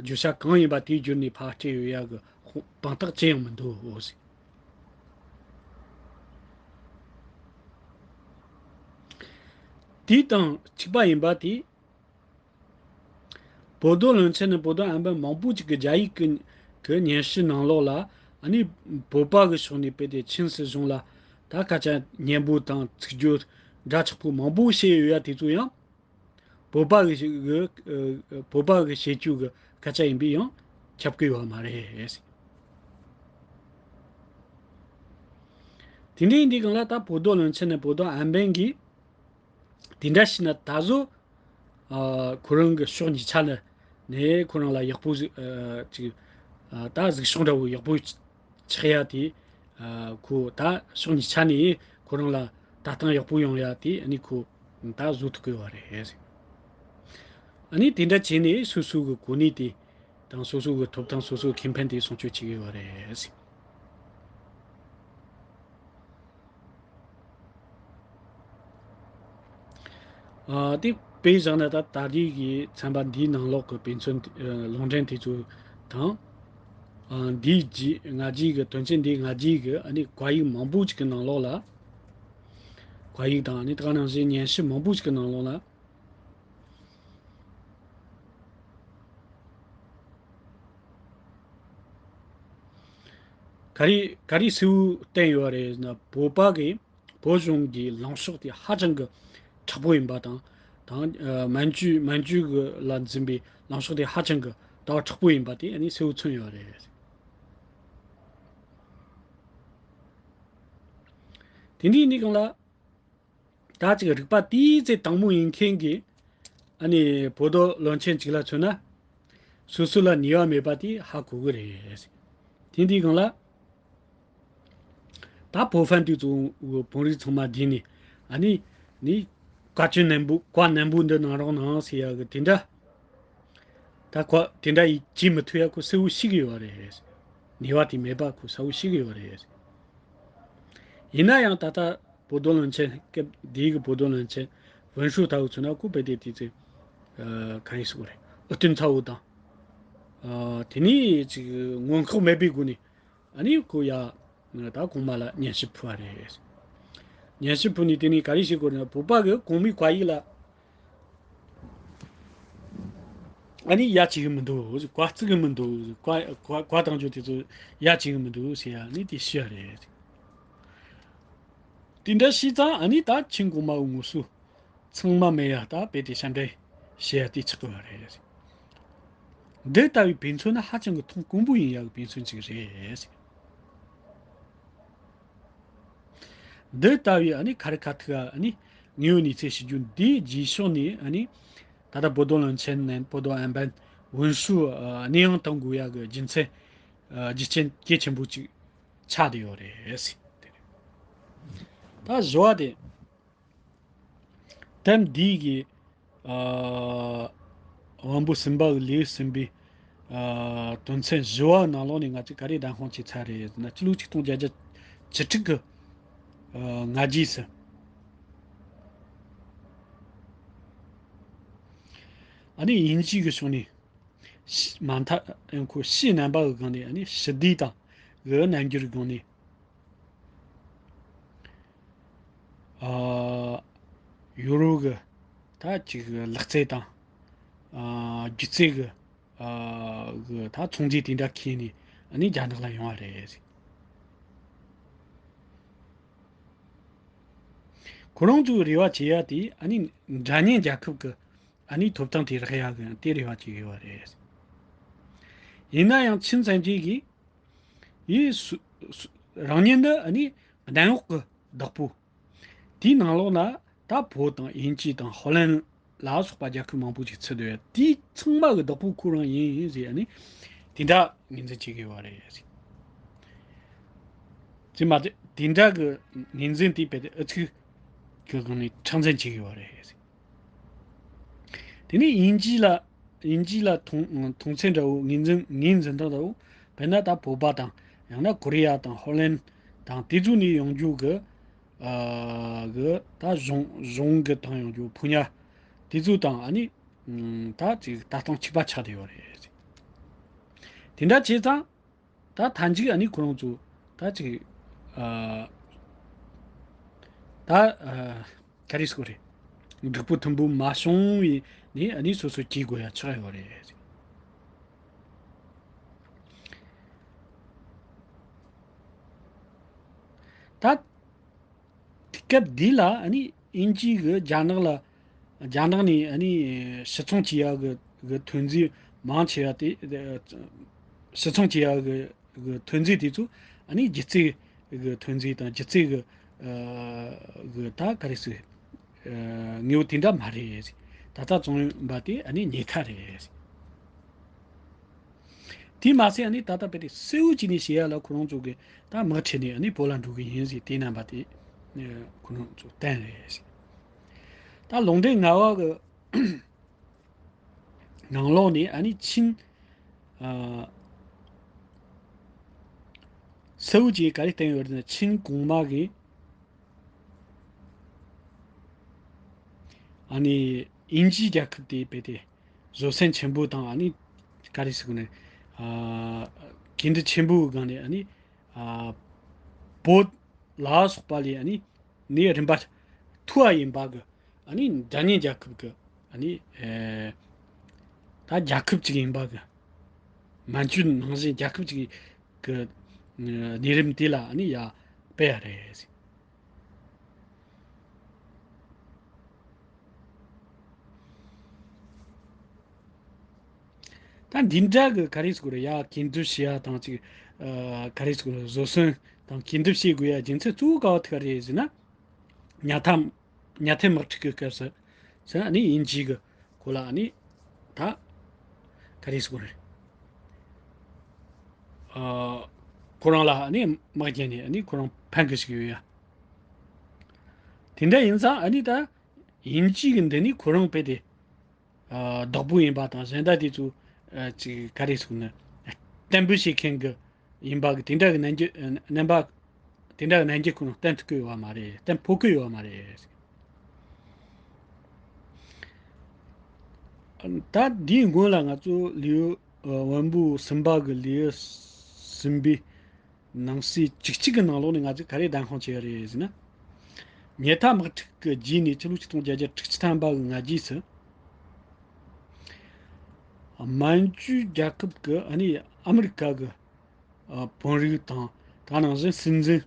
བརྗོད་བྱ་གང་ཡིན་པ་དེ་བསྒྱུར་ནས་ཕར་སྤྲད་ཡོད་ཡ་གི་དཔང་རྟགས་ཅི་ཡང་མི་འདུག་འོ་ཟེར། དེ་དང་གཅིག་པ་ཡིན་པ་དེ། བོ་དོ་བློན་ཆེན་ནི་བོ་དོ་ཨན་པན་མང་པོ་ཅིག་གི་རྒྱ་ཡིག་གི་གི་སྙན་ཞུ་ནང་ལོགས་ལ་ཨ་ནི་བོད་པ་གི་ཕྱོགས་ནས་དཔེ་དེ་ཆིན་སྲིད་གཞུང་ལ་ད་སྐད་ཆ་སྙན་པོ་དང་ཚིག་བརྗོད་འདྲ་ཆགས་པོ་མང་པོ་བཤད་ཡོད་ཡ་དེ་ཚོ་ཡང་བོད་པ་གི་གི་བོད་པ་གི་བཤད་རྒྱུ་གི་སྐད་ཆ་ཡིན་པས་ཡང་ཁྱབ་ཀྱི་ཡོད་མ་རེད། དེ་འདྲའི་འདི་གང་ལ་ད་བོ་དོ་བློན་ཆེན་ནི་བོ་དོ་ཨན་པན་གྱིས། དེ་འདྲ་ཞིག་ན་ད་གཟོད་ཨ་ཁོ་རང་གི་ཕྱོགས་གཉིས་ཆ་ལ་ནས་ཁོ་རང་ལ་ཡག་པོ་ཟིག་ཨ་ཅིག་ཨ་ད་གཟིགས་ཕྱོགས་འདྲ་བོ་ཡག་པོ་ཆགས་ཡ་དེ་ཨ་ཁོ་ད་ཕྱོགས་གཉིས་ཆ་ནས་ཁོ་རང་ལ་ལྟ་སྟངས་ཡག་པོ་ཡོང་ཡ་དེ་ཨ་ནི་ཁོ་ད་བཟོ་ཐུབ་ཀྱི་ཡོད་རེད། ཨ་ནི་དེ་འདྲ་བྱས་ནས་སོ་སོ་གི་གོ་གནས་དེ་དང་སོ་སོ་གི་ཐོབ་ཐང་སོ་སོའི་ཁེ་ཕན་དེ་སྲུང་སྐྱོབ་བྱེད་ཀྱི་ཡོད་རེད། ཨ་དེ་དཔེ་བཞག་ན་ད་ད་རེས་ཀྱི་ཚན་པ་འདིའི་ནང་ལོགས་ཀྱི་དཔེ་མཚོན་ཨ་ལུང་འདྲེན་དེ་ཚོ་དང་། ཨ་འདིའི་རྗེས་སྔ་རྗེས་ཀྱི་དོན་ཚན་འདིའི་སྔ་རྗེས་ཀྱི་ཨ་ནི་བཀའ་ཡིག་མང་པོ་ཅིག་གི་ནང་ལོགས་ལ། བཀའ་ཡིག་དང་ཨ་ནི་ད་ག་ནང་བཞིན་སྙན་ཞུ་མང་པོ་ཅིག་གི་ནང་ལོགས་ལ། ག་རེ་ག་རེ་གསལ་བོ་བསྟན་ཡོད་རེད་ཟེར་ན་བོད་པ་གི་བོད་གཞུང་གི་ལངས་ཕྱོགས་དེ་ཧ་ཅང་གི་མཁྲེགས་པོ་ཡིན་པ་དང་དང་ཨ་མན་ཇུ་མན་ཇུ་གི་ལ་འཛིན་པའི་ལངས་ཕྱོགས་དེ་ཧ་ཅང་གི་ལྟ་བ་མཁྲེགས་པོ་ཡིན་པ་དེ་ཨ་ནི་གསལ་བོ་མཚོན་ཡོད་རེད། དེ་འདྲའི་ནི་གང་ལ། ད་ཅིག་རིག་པ་ཏིས་ཙེ་དྭངས་མོ་ཡིན་མཁན་གྱི་ཨ་ནི་བོད་དོ་བློན་ཆེན་ཅིག་ལ་མཚོན་ན། སོ་སོ་ལ་ནུས་པ་མེད་པ་དེ་ཧ་གོ་གི་རེད། དེ་འདི་གང་ལ། ད་བོད་ཧྥན་དུས་ཚོ་བོད་རིགས་ཚང་མ་བསྡད་ནས་ཨ་ནི་ནི་བཀའ་བཀྱོན་ནན་པོ་བཀའ་ནན་པོ་འདི་གནང་རོགས་གནང་ཟེར་ཡ་གི་དེ་འདྲ། ད་ཁོ་དེ་འདྲ་ཡིས་བྱེད་མི་ཐུབ་ཡ་ཁོ་གསལ་བོ་ཤེས་གི་ཡོད་རེད། ནུས་པ་དེ་མེད་པ་ཁོ་གསལ་བོ་ཤེས་གི་ཡོད་རེད། ཡིན་ན་ཡང་ད་ལྟ་བོད་དོན་བློན་ཆེན་སྐབས་དེའི་གི་བོད་དོན་བློན་ཆེན་ཝུན་ཧྲུའུ་ལྟ་བུ་མཚོན་ན་སྐུ་བལ་ཏེ་དེ་ཚེ་ཨ་ག་རེ་ཟེར་དགོས་རེད། ཨོ་ཏུན་ཚ་བོ་དང་། ཨ་དེ་ནས་ཅིག་མངོན་ལྐོག་མེད་པའི་སྒོ་ནས་ཨ་ནི་ཁོ་ཡ་ད་གོང་མ་ལ་སྙན་ཞུ་ཕུལ་བ་རེད། སྙན་ཞུ་ཕུལ་ནས་དེ་ནས་ག་རེ་བྱེད་དགོས་རེད་ན་བོད་པ་གི་གོང་མའི་བཀའ་ཡིག་ལ། ཨ་ནི་ཡ་བྱེད་གི་མི་འདུག་བཀའ་བརྩི་གི་མི་འདུག་བཀའ་བཀའ་བཀའ་བཏང་རྒྱུ་དེ་ཚོ་ཡ་བྱེད་གི་མི་འདུག་ཟེར་ཡ་ནི་དེ་ཤི་ཡ་རེད། དེ་འདྲ་ཤི་ཙང་ཨ་ནི་ད་ཆིན་གོང་མ་གི་ངོ་སོ་ཚང་མ་མེད་ཡ་ད་བལ་ཏེ་ཤ་འདྲེ་ཤི་ཡ་དེ་ཆགས་གི་བ་རེད། འདི་ལྟ་བུའི་དཔེ་མཚོན་ནི་ཧ་ཅང་གི་མཐོང་དཀོན་པོ་ཡིན་ཡ་གི་དཔེ་མཚོན་ཅིག་རེད། འདི་ལྟ་བུའི་ཨ་ནི་ཁ་རི་ཁ་ཐུག་ཨ་ནི་དངོས་ཡོད་གནས་ཚུལ་ཞིག་རྒྱུ་འདིའི་རྗེས་ཕྱོགས་ནས་ཨ་ནི་ད་ལྟ་བོད་དོན་བློན་ཆེན་ནས་བོད་དོན་ཨན་པན་ཝུན་ཧྲུའུ་གནས་དབྱུང་གཏོང་དགོས་ཡ་གི་རྒྱུ་མཚན་རྒྱུ་རྐྱེན་གལ་ཆེན་པོ་ཅིག་ཆགས་བསྡད་ཡོད་རེད། ད་བཞི་བ་དེ། དེབ་འདིའི་གི་ཨ་དབང་པོ་གསུམ་པ་གི་ལེའུ་གསུམ་པའི་ཨ་དོན་ཚན་བཞི་བ་ནང་ལོགས་ནས་ང་ཚོས་ག་རེ་བདམས་དཔང་བྱས་ཚར་རེད་ཟེར་ན་སྤྱི་ལོ་ཆིག་སྟོང་བརྒྱད་བརྒྱ་བཅུ་དྲུག་གི་ཨ་སྔ་རྗེས་སུ་ཨ་ནི་དབྱིན་ཇི་གི་ཕྱོགས་ནས་མ་མཐའ་ཁོ་ཕྱིའི་རྣམ་པ་གི་སྒང་ནས་ཨ་ནི་ཞི་བདེ་དང་གི་རྣམ་འགྱུར་སྒང་ནས། ཨ་ཡུ་རོ་གི་ད་ཅིག་ལག་རྩལ་དང་ཨ་སྒྱུ་རྩལ་གི་ཨ་གི་ད་ཚོང་རྫས་དེ་འདྲ་ཁྱེར་ནས་ཨ་ནི་རྒྱ་ནག་ལ་ཡོང་བ་རེད། ཁོ་རང་ཚོའི་རེ་བ་བྱེད་ཡ་དེ་ཨ་ནི་འདྲ་མཉམ་རྒྱལ་ཁབ་ཀྱི་ཨ་ནི་ཐོབ་ཐང་དེ་རག་ཡ་གི་དེ་རེ་བ་བྱེད་ཡོད་པ་རེད། ཡིན་ན་ཡང་ཆིན་ཚན་རྩལ་གྱིས་ཡིས་སུ་སུ་རང་ཉིད་ནི་ཨ་ནི་གནམ་འོག་གི་བདག་པོ། དེའི་ནང་ལོགས་ན་ད་བོད་དང་དབྱིན་ཇི་དང་ཧོ་ལན་ལ་སོགས་པ་རྒྱལ་ཁབ་མང་པོ་ཅིག་ཚུད་འདུག་དེ་ཚང་མ་གི་བདག་པོ་ཁོ་རང་ཡིན་ཟེར་ནས་དེ་འདྲ་ངོས་འཛིན་བྱེད་ཀྱི་ཡོད་རེད། ཅི་མ་དེ་དེ་འདྲ་གི་ངོས་འཛིན་དེ་བས་ཨུ་ཚུགས་ཀྱི་སྒང་ནས་མཁྲེགས་འཛིན་བྱེད་ཀྱི་ཡོད་རེད། དེ་ནས་དབྱིན་ཇི་ལ་དབྱིན་ཇི་ལ་མཐོང་མཐོང་ཚད་འདྲ་བོ་ངོས་འཛིན་ངོས་འཛིན་སྟངས་འདྲ་བོ་དཔེར་ན་ད་བོད་པ་དང་ཡང་ན་ཀོ་རི་ཡ་དང་ཧོ་ལན་དང་དེ་ཚོ་ནས་ཡོང་རྒྱུ་གི་ཨ་གི་ད་གཞུང་གཞུང་གི་དང་ཡོང་རྒྱུ་ཕོ་ཉ་དེ་ཚོ་དང་ཨ་ནི་ད་ཅིག་ལྟ་སྟངས་གཅིག་པ་ཆགས་བསྡད་ཡོད་རེད། དེ་འདྲ་བྱས་ཙང་ད་མཐའ་མཇུག་ཨ་ནི་ཁོ་རང་ཚོ་ད་ཅིག་ཨ་ད་ཨ་ག་རེ་ཟེར་དགོས་རེད། འགྲིག་པོ་མཐུན་པོ་མ་བྱུང་བའི་ནི་ཨ་ནི་སོ་སོ་གྱེས་དགོས་ཡ་ཆགས་ཡོད་རེད། ད་དེ་སྐབས་འདི་ལ་ཨ་ནི་དབྱིན་ཇི་གི་རྒྱ་ནག་ལ་རྒྱ་ནག་ནས་ཨ་ནི་ཕྱིར་ཚོང་བྱེད་ཡག་གི་གི་ཐོན་རྫས་མང་ཆེ་བ་དེ་ཕྱིར་ཚོང་བྱེད་ཡག་གི་གི་ཐོན་རྫས་དེ་ཚོ་ཨ་ནི་སྒྱུ་རྩལ་གི་ཐོན་རྫས་དང་སྒྱུ་རྩལ་གི་ཨ་གི་ད་ག་རེ་ཟེར་ཨ་དངོས་པོ་དེ་འདྲ་མ་རེད། ད་ལྟ་བཙོང་ཡོད་པ་དེ་ཨ་ནི་ཉེན་ཁ་རེད། དེ་མ་ཟད་ཨ་ནི་ད་ལྟ་བས་དེ་གསལ་བོ་བྱས་ནས་བཤད་ཡ་ལ་ཁོ་རང་ཚོ་གི་ད་དམག་ཁྲིད་ནས་ཨ་ནི་བོད་ལ་འགྲོ་གི་ཡིན་ཟེར་དེ་རྣམ་པ་དེ་ཁོ་རང་ཚོ་བསྟན་རེད། ད་ལུང་འདྲེན་ངག་དབང་གི་ནང་ལོགས་ནས་ཨ་ནི་ཆིན་ཨ་གསལ་བོ་བྱས་ག་རེ་བསྟན་ཡོད་རེད་ན། ཆིན་གོང་མ་གི་ཨ་ནི་དབྱིན་ཇིའི་རྒྱལ་ཁབ་དེ་བས་དེ་བཟོད་སེམས་ཆེན་པོ་དང་ཨ་ནི་ག་རེ་ཟེར་དགོས་ནས་ཨ་འགན་འཁྲི་ཆེན་པོའི་སྒང་ནས་ཨ་ནི་ཨ་བོད་ལ་སོགས་པ་ལས་ཨ་ནི་ནི་རིམ་པ་ཐུ་བ་ཡིན་པ་གི་ཨ་ནི་འདྲ་མཉམ་རྒྱལ་ཁབ་གི་ཨ་ནི་ཨེ་ད་རྒྱལ་ཁབ་ཅིག་ཡིན་པ་གི་མན་ཇུ་ནང་བཞིན་རྒྱལ་ཁབ་ཅིག་གི་གནས་རིམ་དེ་ལ་ཨ་ནི་ཡ་སྤེལ་ཡ་རེད། ད་འདི་འདྲ་གི་ག་རེ་ཟེར་དགོས་རེད་ཡ། གུས་འདུད་བྱེད་ཡ་དང་ཅིག་ཨ་ག་རེ་ཟེར་དགོས་རེད། བཟོད་གསོལ་དང་གུས་འདུད་བྱེད་དགོས་ཡ་རྒྱུ་མཚན་གཙོ་བོ་ག་བ་ཐུག་རེད་ཟེར་ན། ཉ་ཐ་ཉ་ཐའི་དམག་འཁྲུག་གི་སྐབས་སུ་ཟེར་ཨ་ནི་དབྱིན་ཇི་གི་ཁོ་ལ་ཨ་ནི་ད་ག་རེ་ཟེར་དགོས་རེད། ཨ་ཁོ་རང་ལ་ཨ་ནི་དམག་རྒྱག་ནས་ཨ་ནི་ཁོ་རང་ཕན་གི་ཞིག་ཡོད་ཡ། དེ་འདྲ་ཡིན་ཙང་ཨ་ནི་ད་དབྱིན་ཇི་གི་འདི་ནི་ཁོ་རང་དཔེ་དེ་ཨ་བདག་པོ་ཡིན་པ་དང་གཞན་དག་དེ་ཚོ་ཨ་ཅིག་ག་རེ་ཟེར་ན་གཏན་འབེབས་བྱེད་མཁན་གི་ཡིན་པ་གི་དེ་འདྲ་གི་རྣམ་འགྱུར་རྣམ་པ་དེ་འདྲ་གི་རྣམ་འགྱུར་ཁོ་རང་བསྟན་ཐུབ་ཀྱི་ཡོད་པ་མ་རེད། བསྟན་ཕོད་ཀྱི་ཡོད་པ་མ་རེད། ད་འདིའི་སྔོན་ལ་ང་ཚོ་ལེའུ་ཨ་དབོན་པོ་གསུམ་པ་གི་ལེའུ་གསུམ་པའི་ནང་གསེས་བཅུ་གཅིག་གི་ནང་ལོགས་ནས་ང་ཚོས་ག་རེ་བདེན་དཔང་བྱས་ཡོད་རེད་ཟེར་ན། ཉེ་མཐའ་དམག་འཁྲུག་གི་རྗེས་ནས་ཕྱི་ལོ་ཆིག་སྟོང་བརྒྱད་བརྒྱ་དྲུག་ཅུ་ཐམ་པ་གི་ང་རྒྱལ་སུ། མན་ཇུ་རྒྱལ་ཁབ་ཀྱི་ཨ་ནི་ཨ་མི་རི་ཀ་གི་ཨ་དཔོན་རིགས་དང་ད་ནང་བཞིན་སྲིད་འཛིན་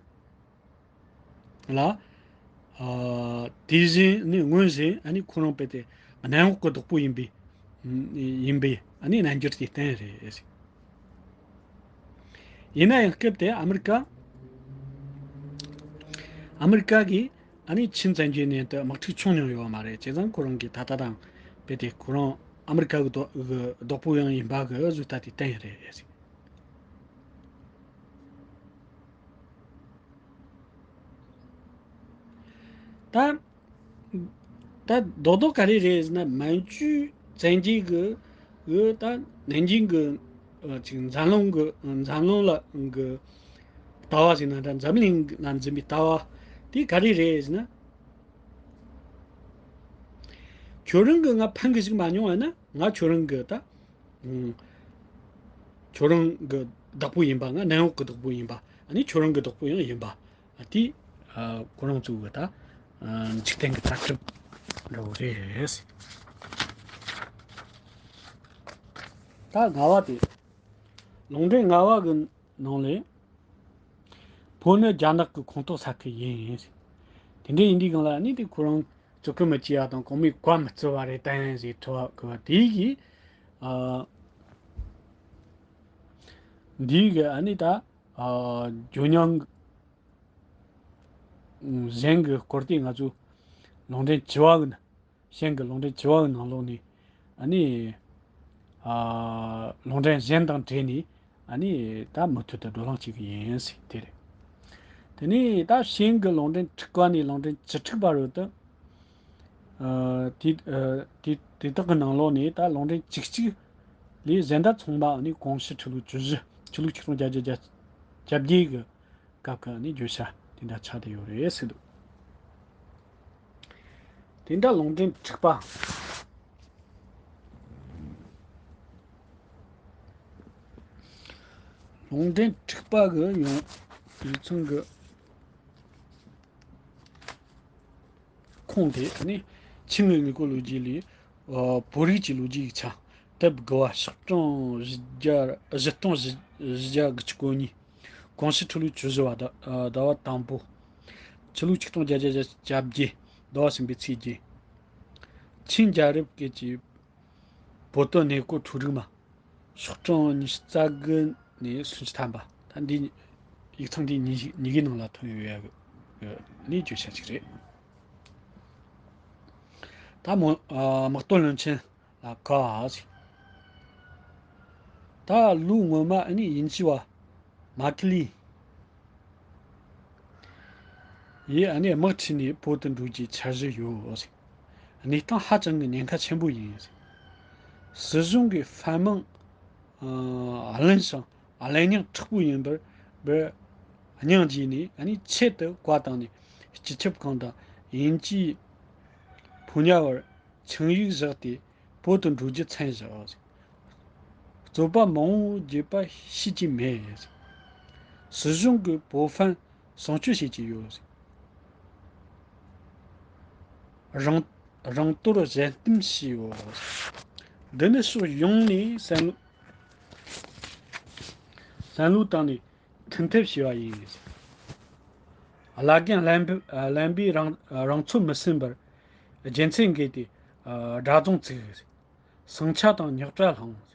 ལ་ཨ་དེ་བཞིན་ནི་སྔོན་བཞིན་ཨ་ནི་ཁོ་རང་དཔེ་དེ་གནམ་འོག་གི་བདག་པོ་ཡིན་པའི་ཡིན་པའི་ཨ་ནི་རྣམ་འགྱུར་དེ་བསྟན་རེད། ཡིན་ན་ཡང་སྐབས་དེ་ཨ་མི་རི་ཀ་ཨ་མི་རི་ཀ་གིས་ཨ་ནི་ཆིན་བཙན་གྱིས་ནས་དུ་དམག་འཁྲུག་བྱུང་མྱོང་ཡོད་པ་མ་རེད། བྱས་ཙང་ཁོ་རང་གིས་ད་ལྟ་དང་དཔེ་དེ་ཁོ་རང་ཨ་མི་རི་ཀ་གི་བདག་གི་བདག་པོ་ཡང་ཡིན་པ་གི་བཟོ་ལྟ་དེ་བསྟན་ཡོད་རེད། ད་ད་རྡོག་རྡོག་ག་རེ་རེད་ཟེར་ན། མན་ཇུ་བཙན་རྒྱལ་གི་གི་ད་ནན་ཅིང་གི་ཨ་ཅིག་འཛམ་གླིང་གི་འཛམ་གླིང་ལ་གི་ལྟ་བ་ཟེར་ན། ད་འཛམ་གླིང་ལ་འཛིན་པའི་ལྟ་བ་དེ་ག་རེ་རེད་ཟེར་ན། ཁྱོད་རང་གི་ང་ཕན་གི་ཞིག་མ་མྱོང་བ་ན་ང་ཁྱོད་རང་གི་ད་ཨུམ་ཁྱོད་རང་གི་བདག་པོ་ཡིན་པ། ང་གནམ་འོག་གི་བདག་པོ་ཡིན་པ། ཨ་ནི་ཁྱོད་རང་གི་བདག་པོ་ཡང་ཡིན་པ། ཨ་དེ་ཨ་ཁོ་རང་ཚོ་གི་ད་ འཇིག་རྟེན་གྱི་དར་ཁྲོད་འདྲ་བོ་རེད། ད་ལྔ་བ་དེ། ལུང་འདྲེན་ལྔ་བ་གི་ནང་ལས། བོད་ནི་རྒྱ་ནག་གི་ཁོངས་གཏོགས་ས་ཁུལ་ཡིན། དེ་འདྲ་ཡིན་དུས་སྒང་ལ་ནི་དེ་ཁོ་རང་བཙོག་གི་མི་བྱེད་ཡ་དང་གོང་མའི་བཀའ་མི་བརྩི་བ་རེད་དང་ཟེར་ཐོག་གི་བ་དེ་གི། ཨ། འདི་གི་ཨ་ནི་ད། ཨ། ཇོ་ཉང་གཞན་གྱི་སྐོར་དེ་ང་ཚོ་ལུང་འདྲེན་བཅུ་བ་གི་ན། གཞན་གྱི་ལུང་འདྲེན་བཅུ་བ་གི་ནང་ལོགས་ནས་ཨ་ནི། ཨ། ལུང་འདྲེན་གཞན་དང་འབྲེལ་ནས་ཨ་ནི་ད་མུ་མཐུད་དུ་བགྲོ་གླེང་བྱེད་ཀྱི་ཡིན་ཟེར་དེ་རེད། དེ་ནས་ད་གཞན་གྱི་ལུང་འདྲེན་དྲུག་པ་ནས་ལུང་འདྲེན་བཅུ་དྲུག་པ་བར་དུ། ཨ། དེ། ཨ། དེ་དེ་དག་གི་ནང་ལོགས་ནས་ད་ལུང་འདྲེན་བཅུ་གཅིག་ལས་གཞན་དག་ཚང་མ་ཨ་ནི་གོང་ཞུས་ཆུ་ལུགས་བཅུ་བཞི། ཆུ་ལུགས་ཆིག་སྟོང་བརྒྱད་བརྒྱ་བརྒྱད་བརྒྱད་ཀྱི་སྐབས་ཀྱི་ནི་བརྗོད་བྱ་དེ་འདྲ་ཆགས་བསྡད་ཡོད་རེད་ཟེར་འདུག་དེ་འདྲ་ལུང་འདྲེན་དྲུག་པ། ལུང་འདྲེན་དྲུག་པ་གི་ཡང་རིགས་མཚུངས་ཀྱི་ཁོངས་དེ་ནི་ཆིང་གི་དངུལ་རྐང་ལོ་རྒྱུས་ལས། ཨ། བོད་རིགས་ཀྱི་ལོ་རྒྱུས་ཡིག་ཆ། དེབ་དགུ་བ། ཤོག་གྲངས་བཞི་བརྒྱ། བཞི་སྟོང་བཞི་བརྒྱ་དགུ་བཅུ་གོ་གཉིས། གོང་ཞུས་ཆུ་ལུགས་བཅུ་བཞི་བ། ཟླ་ཟླ་བ་དང་པོ། ཆུ་ལུགས་ཆིག་སྟོང་བརྒྱད་བརྒྱ་བརྒྱད་བརྒྱད། ཟླ་བ་གསུམ་པའི་ཚེས་བརྒྱད། ཆིང་རྒྱལ་རབས་སྐད་ཀྱི་བོད་དོན་གནས་སྐོར་འཕྲོ་རིག་མ། ཤོག་གྲངས་ཉི་ཤུ་རྩ་དགུ་ནས་སུམ་ཅུ་ཐམ་པ། ད་འདི་ཡིག་ཚང་འདི་གཉིས་གཉིས་ཀའི་ནང་ལ་ཐོན་ཡོད་ཡ་གི་ནི་བརྗོད་བྱ་ཅིག་རེད། ད་མོ། ཨ། དམག་དོན་བློན་ཆེན་ལ་དགའ་ཟིག་ད་ལོ་སྔོན་མ་ཨ་ནི་དབྱིན་ཇི་བ་མ་ཁི་ལི་ཡིས་ཨ་ནི་དམག་ཁྲིད་ནས་བོད་དུ་འགྲོ་རྒྱུའི་འཆར་གཞི་ཡོད་ཟིག་གནས་སྟངས་ཧ་ཅང་གི་ཉེན་ཁ་ཆེན་པོ་ཡིན་ཟིག་སྲིད་གཞུང་གིས་ཧྥན་དམག་ཨ། བླུན་ཞིང་གླེན་རྙོག་དྲག་པོ་ཡིན་པར་བར་སྙིང་རྗེ་ནས་ཨ་ནི་ཆེད་དུ་བཀའ་བཏང་ནས། སྤྱི་ཁྱབ་ཁང་དང་དབྱིན་ཇིའི་ཕོ་ཉ་བར་ཆིངས་ཡིག་བཞག་སྟེ་བོད་དུ་འགྲོ་རྒྱུ་མཚམས་བཞག་རྩོད་པ་མང་བོ་བརྒྱབ་པ་ཤེས་ཀྱི་མེད། སྲིད་གཞུང་གིས་བོད་ཧྥན་སྲུང་སྐྱོབ་བྱེད་ཀྱི་ཡོད། རང་རང་དོར་གཞན་བསྟེན་བྱས་ཡོད། འདི་ནི་ཕྱོགས་ཡོངས་ནས་བསམ་བློ་བསམ་བློ་བཏང་ནས་མཐུན་ཐབས་བྱས་པ་ཡིན། བླ་རྒན་བླ་འབུ་བླ་འབུས་རང་རང་ཚོད་མི་ཟིན་པར་རྒྱལ་མཚན་འགོས་ཏེ་དགྲ་རྫོང་བཙུགས། ཟིང་ཆ་དང་རྙོག་དྲ་བསླངས།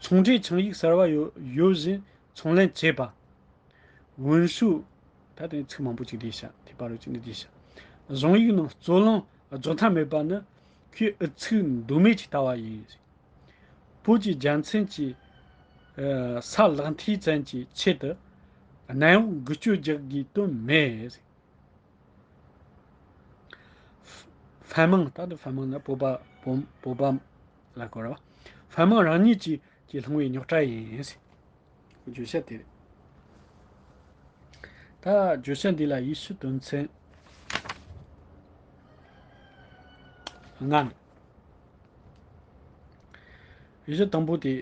ཚོང་འབྲེལ་ཆིངས་ཡིག་གསར་བ་ཡོད་ཡོད་བཞིན་ཚོང་ལེན་བྱས་པ། འོན་ཤུགས། ད་དེ་ཚིག་མང་པོ་ཅིག་བསྡུས་བཞག་དེ་པར་རོ་ཅིག་ནི་བསྡུས་བཞག་གཞུང་ཡིག་ནང་རྩོད་གླེང་རྫོགས་མཐའ་མེད་པ་ནི་ཁོའི་ཨུ་ཚུགས་འདུ་མེད་ཀྱི་ལྟ་བ་ཡིན། བོད་ཀྱི་རྒྱལ་མཚན་གྱི་ས་ལག་མཐིལ་ཙམ་གྱི་ཆེད་དུ་གནམ་འོག་འགུལ་སྐྱོད་རྒྱག་དགོས་དོན་མེད། ཧྥན་དམག་ད་དུང་ཧྥན་དམག་ནི་བོད་པ་བོད་བོད་པ་ལ་གོ་ར་བ། ཧྥན་དམག་རང་ཉིད་ཀྱིས་ཀྱིས་བསླངས་པའི་རྙོག་དྲ་ཡིན། བརྗོད་བྱ་དེ་རེད། ད་བརྗོད་བྱ་འདི་ལ་ཡིག་ཆ་དོན་ཚན་ལྔ་འདུག་ཡིག་ཆ་དང་པོ་དེ།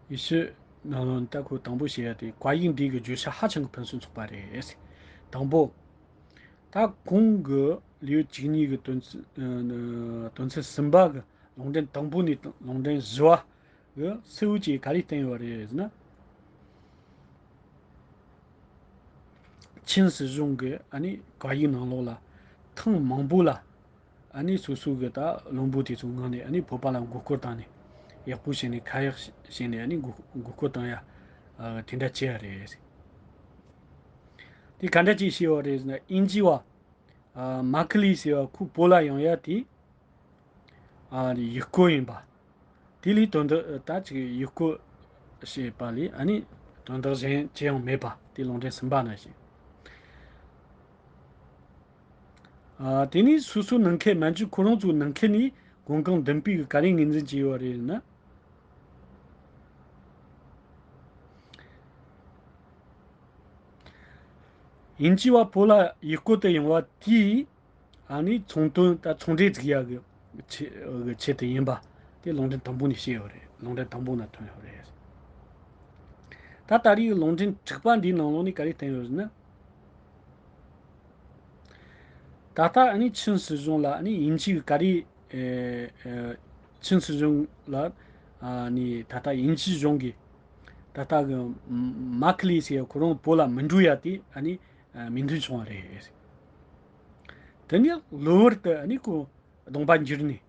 ཡེ་ཤུ་ནང་ལོགས་ད་ཁོ་དང་པོ་བཤད་ཡ་དེ་བཀའ་ཡིག་འདི་གི་བརྗོད་བྱ་ཧ་ཅང་གི་ཕུན་སུམ་ཚོགས་པ་རེད། དང་པོ། ད་གོང་གི་ལེའུ་བཅུ་གཉིས་ཀྱི་དོན་ཚན་དོན་ཚན་གསུམ་པ་གི་ལུང་འདྲེན་དང་པོ་ནས་ལུང་འདྲེན་བཞི་བ་གི་གཙོ་བོ་ཅིག་ག་རེ་བསྟན་ཡོད་རེད་ཟེར་ན། ཆིན་སྲིད་གཞུང་གི་ཨ་ནི་བཀའ་ཡིག་ནང་ལོགས་ལ་ཐེངས་མང་པོ་ལ། ཨ་ནི་སོ་སོ་གི་ད་བློན་པོ་དེ་ཚོ་ངང་ནས་ཨ་ནི་བོད་པ་ལ་མགོ་སྐོར་བཏང་ནས་ཡག་པོ་བྱས་ནས་ཁ་ཡག་བྱས་ནས་ཨ་ནི་མགོ་མགོ་སྐོར་བཏང་ཡ་དེ་འདྲ་བྱས་ཡ་རེད། དེ་ག་འདྲ་ཅིག་བྱས་ཡོད་རེད་ཟེར་ན་དབྱིན་ཇི་བ་མ་ཁི་ལི་ཟེར་བ་ཁོ་བོད་ལ་ཡོང་ཡ་དེ་ཡུལ་སྐོར་ཡིན་པ། དེ་ལས་དོན་དག་ད་ཅིག་ཡུལ་སྐོར་བྱས་པ་ལས་ཨ་ནི་དོན་དག་གཞན་ཅི་ཡང་མེད་པ་དེ་ལུང་འདྲེན་གསུམ་པ་ནང་བཞིན། ཨ། དེ་ནས་སོ་སོ་ནང་ཁུལ་མན་ཇུ་ཁོ་རང་ཚོའི་ནང་ཁུལ་ནས་གོང་གང་མདུན་སྤོས་ཀྱིས་ག་རེ་ངོས་འཛིན་བྱས་ཡོད་རེད་ན། དབྱིན་ཇི་བ་བོད་ལ་ཡུལ་སྐོར་དུ་ཡོང་བ་དེས་ཨ་ནི་ཚོང་དོན་དང་ཚོང་འབྲེལ་བཙུགས་ཡག་གི་ཆེད་གི་ཆེད་དུ་ཡིན་པ་དེ་ལུང་འདྲེན་དང་པོ་ནས་བཤད་ཡོད་རེད། ལུང་འདྲེན་དང་པོ་ནང་ཐོན་ཡོད་རེད། ད་ད་རེས་ཀྱི་ལུང་འདྲེན་དྲུག་པ་འདིའི་ནང་ལོགས་ནས་ག་རེ་བསྟན་ཡོད་ཟེར་ན། ད་ལྟ་ཨ་ནི་ཆིན་སྲིད་གཞུང་ལ་ཨ་ནི་དབྱིན་ཇི་གི་ག་རེ། ཨེ་ཨེ་ཆིན་སྲིད་གཞུང་ལ་ཨ་ནི་ད་ལྟ་དབྱིན་ཇི་གཞུང་གིས་ད་ལྟ་གི་མ་ཁི་ལི་ཟེར་ཁོ་རང་བོད་ལ་མི་འགྲོ་ཡ་དེ་ཨ་ནི་མོས་མཐུན་བྱུང་བ་རེད། དེ་ནས་གློ་བུར་དུ་ཨ་ནི་ཁོ་གདོང་པ་འགྱུར་ནས།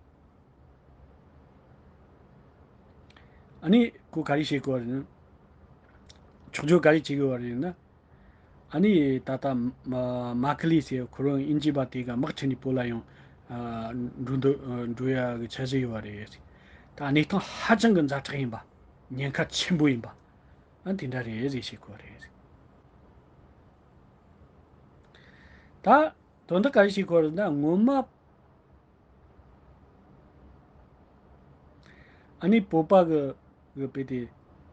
ཨ་ནི་ཁོ་ག་རེ་བྱེད་དགོས་རེད་ན། ཆོག་འཇོག་ག་རེ་བྱེད་དགོས་རེད་ན། ཨ་ནི་ད་ལྟ་མ་མ་ཁི་ལི་ཟེར་ཁོ་རང་དབྱིན་ཇི་པ་དེ་ག་དམག་ཁྲིད་ནས་བོད་ལ་ཡང་ཨ་འགྲོ་འདུག་འགྲོ་ཡ་གི་འཆར་གཞི་ཡོད་པ་རེད། ད་གནས་སྟངས་ཧ་ཅང་གི་ཛ་དྲག་ཡིན་པ། ཉེན་ཁ་ཆེན་པོ་ཡིན་པ། ཨ་དེ་འདྲ་རེད་ཟེར་བཤད་དགོས་རེད། ད་དོན་དག་ག་རེ་བཤད་དགོས་རེད་ན། སྔོན་མ་ཨ་ནི་བོད་པ་གི་གི་དཔེ་དེ་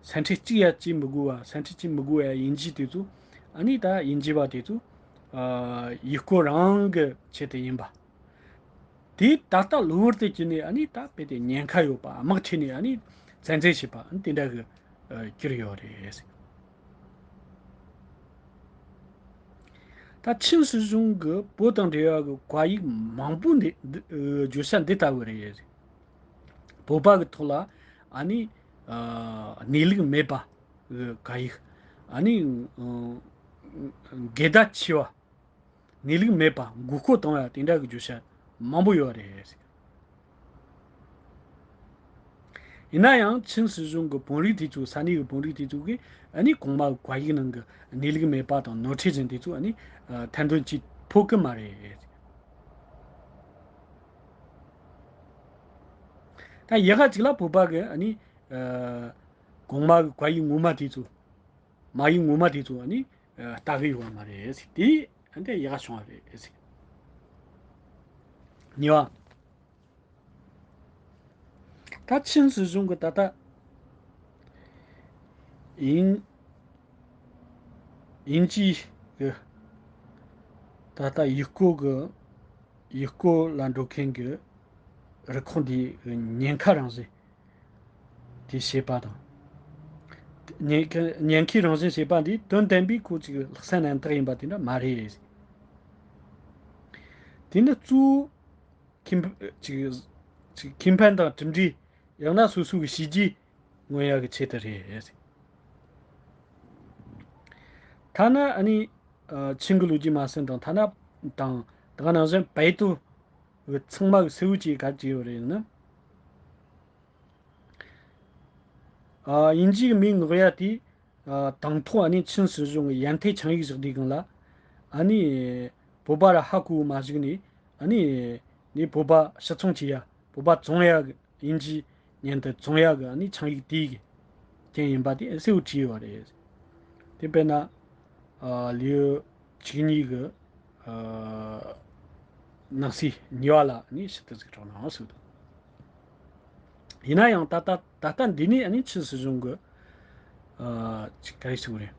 ས་ཁྲ་གཅིག་ཡ་གཅིག་མི་དགོས་པ། ས་ཁྲ་གཅིག་མི་དགོས་ཡ་དབྱིན་ཇི་དེ་ཚོ། ཨ་ནི་ད་དབྱིན་ཇི་པ་དེ་ཚོ་ཨ་ཡུལ་སྐོར་རང་གི་ཆེད་དུ་ཡིན་པ། དེ་ད་ལྟ་གློ་བུར་དུ་གྱུར་ནས་ཨ་ནི་ད་དཔེ་དེ་ཉེན་ཁ་ཡོད་པ། དམག་ཁྲིད་ནས་ཨ་ནི་བཙན་འཛུལ་བྱས་པ། ཨ་ནི་དེ་འདྲ་གི་ཨ་གྱུར་ཡོད་རེད། ད་ཆིན་སྲིད་གཞུང་གི་བོད་དང་འབྲེལ་བ་གི་བཀའ་ཡིག་མང་པོ་འདི་འདི་ཨ་བརྗོད་བྱ་འདི་ལྟ་བུ་རེད། བོད་པ་གི་ཐོག་ལ་ཨ་ནི་ཨ་གནས་ལུགས་མེད་པ་གི་བཀའ་ཡིག། ཨ་ནི་ཨ་འགལ་ཟླ་ཆེ་བ། གནས་ལུགས་མེད་པ། མགོ་སྐོར་བཏང་བ། དེ་འདྲ་གི་བརྗོད་བྱ་མང་པོ་ཡོད་རེད། ཡིན་ན་ཡང་ཆིན་སྲིད་གཞུང་གི་དཔོན་རིགས་དེ་ཚོ། ས་གནས་ཀྱི་དཔོན་རིགས་དེ་ཚོ་གིས་ཨ་ནི་གོང་མ་གི་བཀའ་ཡིག་ནང་གི་གནས་ལུགས་མེད་པ་དང་ནོར་འཁྲུལ་ཅན་དེ་ཚོ་ཨ་ནི་ཨ་ཐེར་འདོན་བྱེད་ཕོད་ཀྱི་མ་རེད། ད་ཡག་ག་ཅིག་ལ་བོད་པ་གི་ཨ་ནི་ཨ་གོང་མ་གི་བཀའ་ཡིག་ངོ་མ་དེ་ཚོ། མ་ཡིག་ངོ་མ་དེ་ཚོ་ཨ་ནི་ཨ་ལྟ་གི་ཡོད་པ་མ་རེད་ཟེར། དེ་ཨ་འདྲ་ཡག་བྱུང་བ་རེད་ཟེར། གཉིས་པ། ད་ཆིན་སྲིད་གཞུང་གི་ད་ལྟ་དབྱིན་དབྱིན་ཇིའི་གི་ད་ལྟ་ཡུལ་སྐོར་གི་ཡུལ་སྐོར་ལ་འགྲོ་མཁན་གྱི་རུ་ཁག་འདིའི་ཉེན་ཁ་རང་བཞིན་དེ་བྱེད་པ་དང་། ཉེན་ཁ་ཉེན་ཁའི་རང་བཞིན་བྱེད་པ་འདི་དོན་དམ་པའི་ཁོ་ཅིག་ལྷག་བསམ་རྣམ་དག་ཡིན་པ་དེ་འདྲ་མ་རེད། དེ་ནི་གཙོ་བོ་ཁེ་ཕན་ཅིག་ཅིག་ཁེ་ཕན་དང་གྲུབ་འབྲས། ཡང་ན་སོ་སོ་གི་བྱས་རྗེས་མངོན་ཡག་གི་ཆེད་དུ་རེད། ཐ་ན་ཨ་ནི་ཨ་ཆིན་གི་ལོ་རྒྱུས་མ་ཟིན་དང་། ཐ་ན་དང་ད་ག་ནང་བཞིན་པའེ་ཏོ་གི་ཚང་མ་གི་སེའུ་ཅིག་ག་ཅི་ཡོད་རེད་ན། ཨ་དབྱིན་ཇིའི་མིང་ངོ་ཡ་དེ་ཨ་དང་ཐོག་ཨ་ནི་ཆིན་སྲིད་གཞུང་གི་ཡན་ཐེ་ཆིངས་ཡིག་བཞག་དུས་སྒང་ལ། ཨ་ནི་བོད་པ་ར་ཧ་གོ་མ་བཞག་ནས། ཨ་ནི་ནི་བོད་པ་ཕྱིར་ཚོང་བྱེད་ཡ། བོད་པ་བཙོང་ཡ་གི། དབྱིན་ཇིའི་མཉམ་དུ་བཙོང་ཡ་གི་ཨ་ནི་ཆིངས་ཡིག་དེའི་གི་རྐྱེན་ཡིན་པ་དེ་གསལ་བོ་བྲིས་ཡོད་རེད། དེ་དཔེར་ན་ཨ་ལེའུ་བཅུ་གཉིས་གི་ཨ་ནང་གསེས་གཉིས་པ་ལ་ནི་ཞིབ་ཏུ་གཟིགས་རོགས་གནང་ཟེར་འདུག་ཡིན་ན་ཡང་ད་ལྟ་ད་ལྟ་འདི་ནས་ཨ་ནི་ཆིན་སྲིད་གཞུང་གི་ཨ་ཅིག་ག་རེ་ཟེར་དགོས་རེད།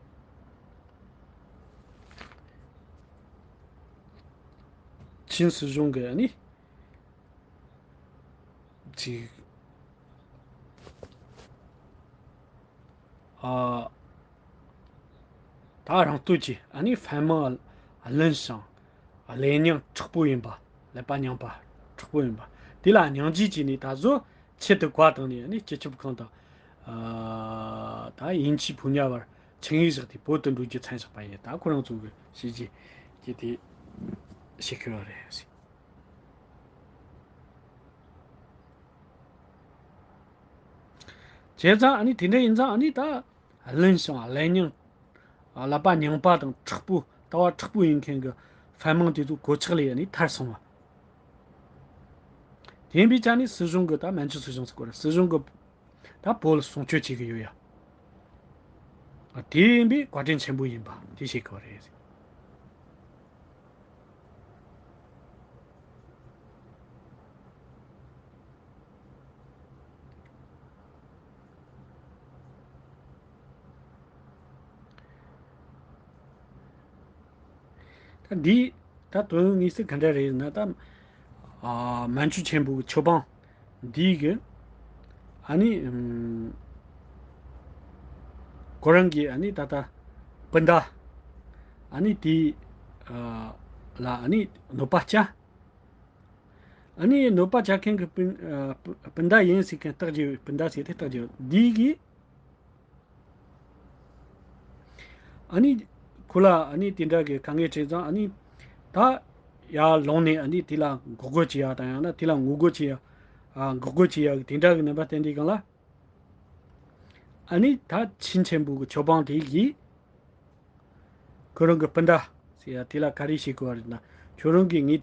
ཆིན་སྲིད་གཞུང་གི་ཨ་ནི་ཅིག་ཨ་ད་རང་སྟོབས་ཀྱིས་ཨ་ནི་ཧྥན་དམག་བླུན་ཞིང་ལས་རྙིང་དྲག་པོ་ཡིན་པ། ཀླད་པ་རྙིང་པ་དྲག་པོ་ཡིན་པ། དེ་ལ་སྙིང་རྗེ་བྱས་ནས་ད་གཟོད་ཆེད་དུ་བཀའ་བཏང་ནས་ཨ་ནི་སྤྱི་ཁྱབ་ཁང་དང་ཨ་ད་དབྱིན་ཇི་ཕོ་ཉ་བར་ཆིངས་ཡིག་བཞག་སྟེ་བོད་དུ་འགྲོ་རྒྱུ་མཚམས་བཞག་པ་ཡིན། ད་ཁོ་རང་ཚོ་གི་བྱས་རྗེས་ཀྱི་དེ་བྱེད་ཀྱི་ཡོད་རེད། བྱས་ཙང་ཨ་ནི་དེ་འདྲ་ཡིན་ཙང་ཨ་ནི་ད་བླུན་ཞིང་ལས་རྙིང་། ཀླད་པ་རྙིང་པ་དང་དྲག་པོ། ལྟ་བ་དྲག་པོ་ཡིན་མཁན་གྱི་ཧྥན་དམག་དེ་ཚོ་གོད་ཆག་ལས་ཨ་ནི་ཐར་སོང་བ། དེ་ཡིན་པའི་ཆ་ནས་སྲིད་གཞུང་གི་ད་མན་ཇུ་སྲིད་གཞུང་ཟེར་དགོས་རེད། སྲིད་གཞུང་གི་ད་བོད་ལ་སྲུང་སྐྱོབ་བྱེད་ཀྱི་ཡོད་ཡ། ཨ་དེ་ཡིན་པའི་བཀའ་དྲིན་ཆེན་པོ་ཡིན་པ་དེ་ཤེས་དགོས་རེད། ད་འདི་ད་དོན་དངོས་སུ་ག་འདྲ་རེད་ན། ད་ཨ་མན་ཇུ་ཆེན་པོའི་ཆོས་འབངས་འདིས་གི་ཨ་ནི་ཨམ་ ཁོ་རང་གིས་ཨ་ནི་ད་ལྟ་སྤུན་ཟླ་ཨ་ནི་དེ་ཨ་ལ་ཨ་ནི་གནོད་པ་བསྐྱལ། ཨ་ནི་གནོད་པ་བསྐྱལ་མཁན་གྱི་སྤུན་ཨ་སྤུན་ཟླ་ཡིན་ཟེར་མཁན་རྟགས་བརྗེ་བའི་སྤུན་ཟླ་ཟེར་དེ་རྟགས་བརྗེ་བ་འདི་གིས། ཨ་ནི་ཁོ་ལ་ཨ་ནི་དེ་འདྲ་གི་དཀའ་ངལ་འཕྲད་ཙང་ཨ་ནི་ད་ཡར་ལངས་ནས་ཨ་ནི་དེ་ལ་འགོག་རྒོལ་བྱེད་ཡ་དང་ཡང་ན་དེ་ལ་ངོ་རྒོལ་བྱེད་ཡ་ཨ་འགོག་རྒོལ་བྱེད་ཡ་གི་དེ་འདྲ་གི་རྣམ་པ་བསྟན་དུས་སྒང་ལ། ཨ་ནི་ད་ཆིན་ཆེན་པོ་གི་ཆོས་དཔོན་དེ་གིས་ཁོ་རང་གི་སྤུན་ཟླ་ཟེར་ཡ་དེ་ལ་ག་རེ་བྱེད་དགོས་པ་རེད་ན། ཁྱོད་རང་གིས་ངའི་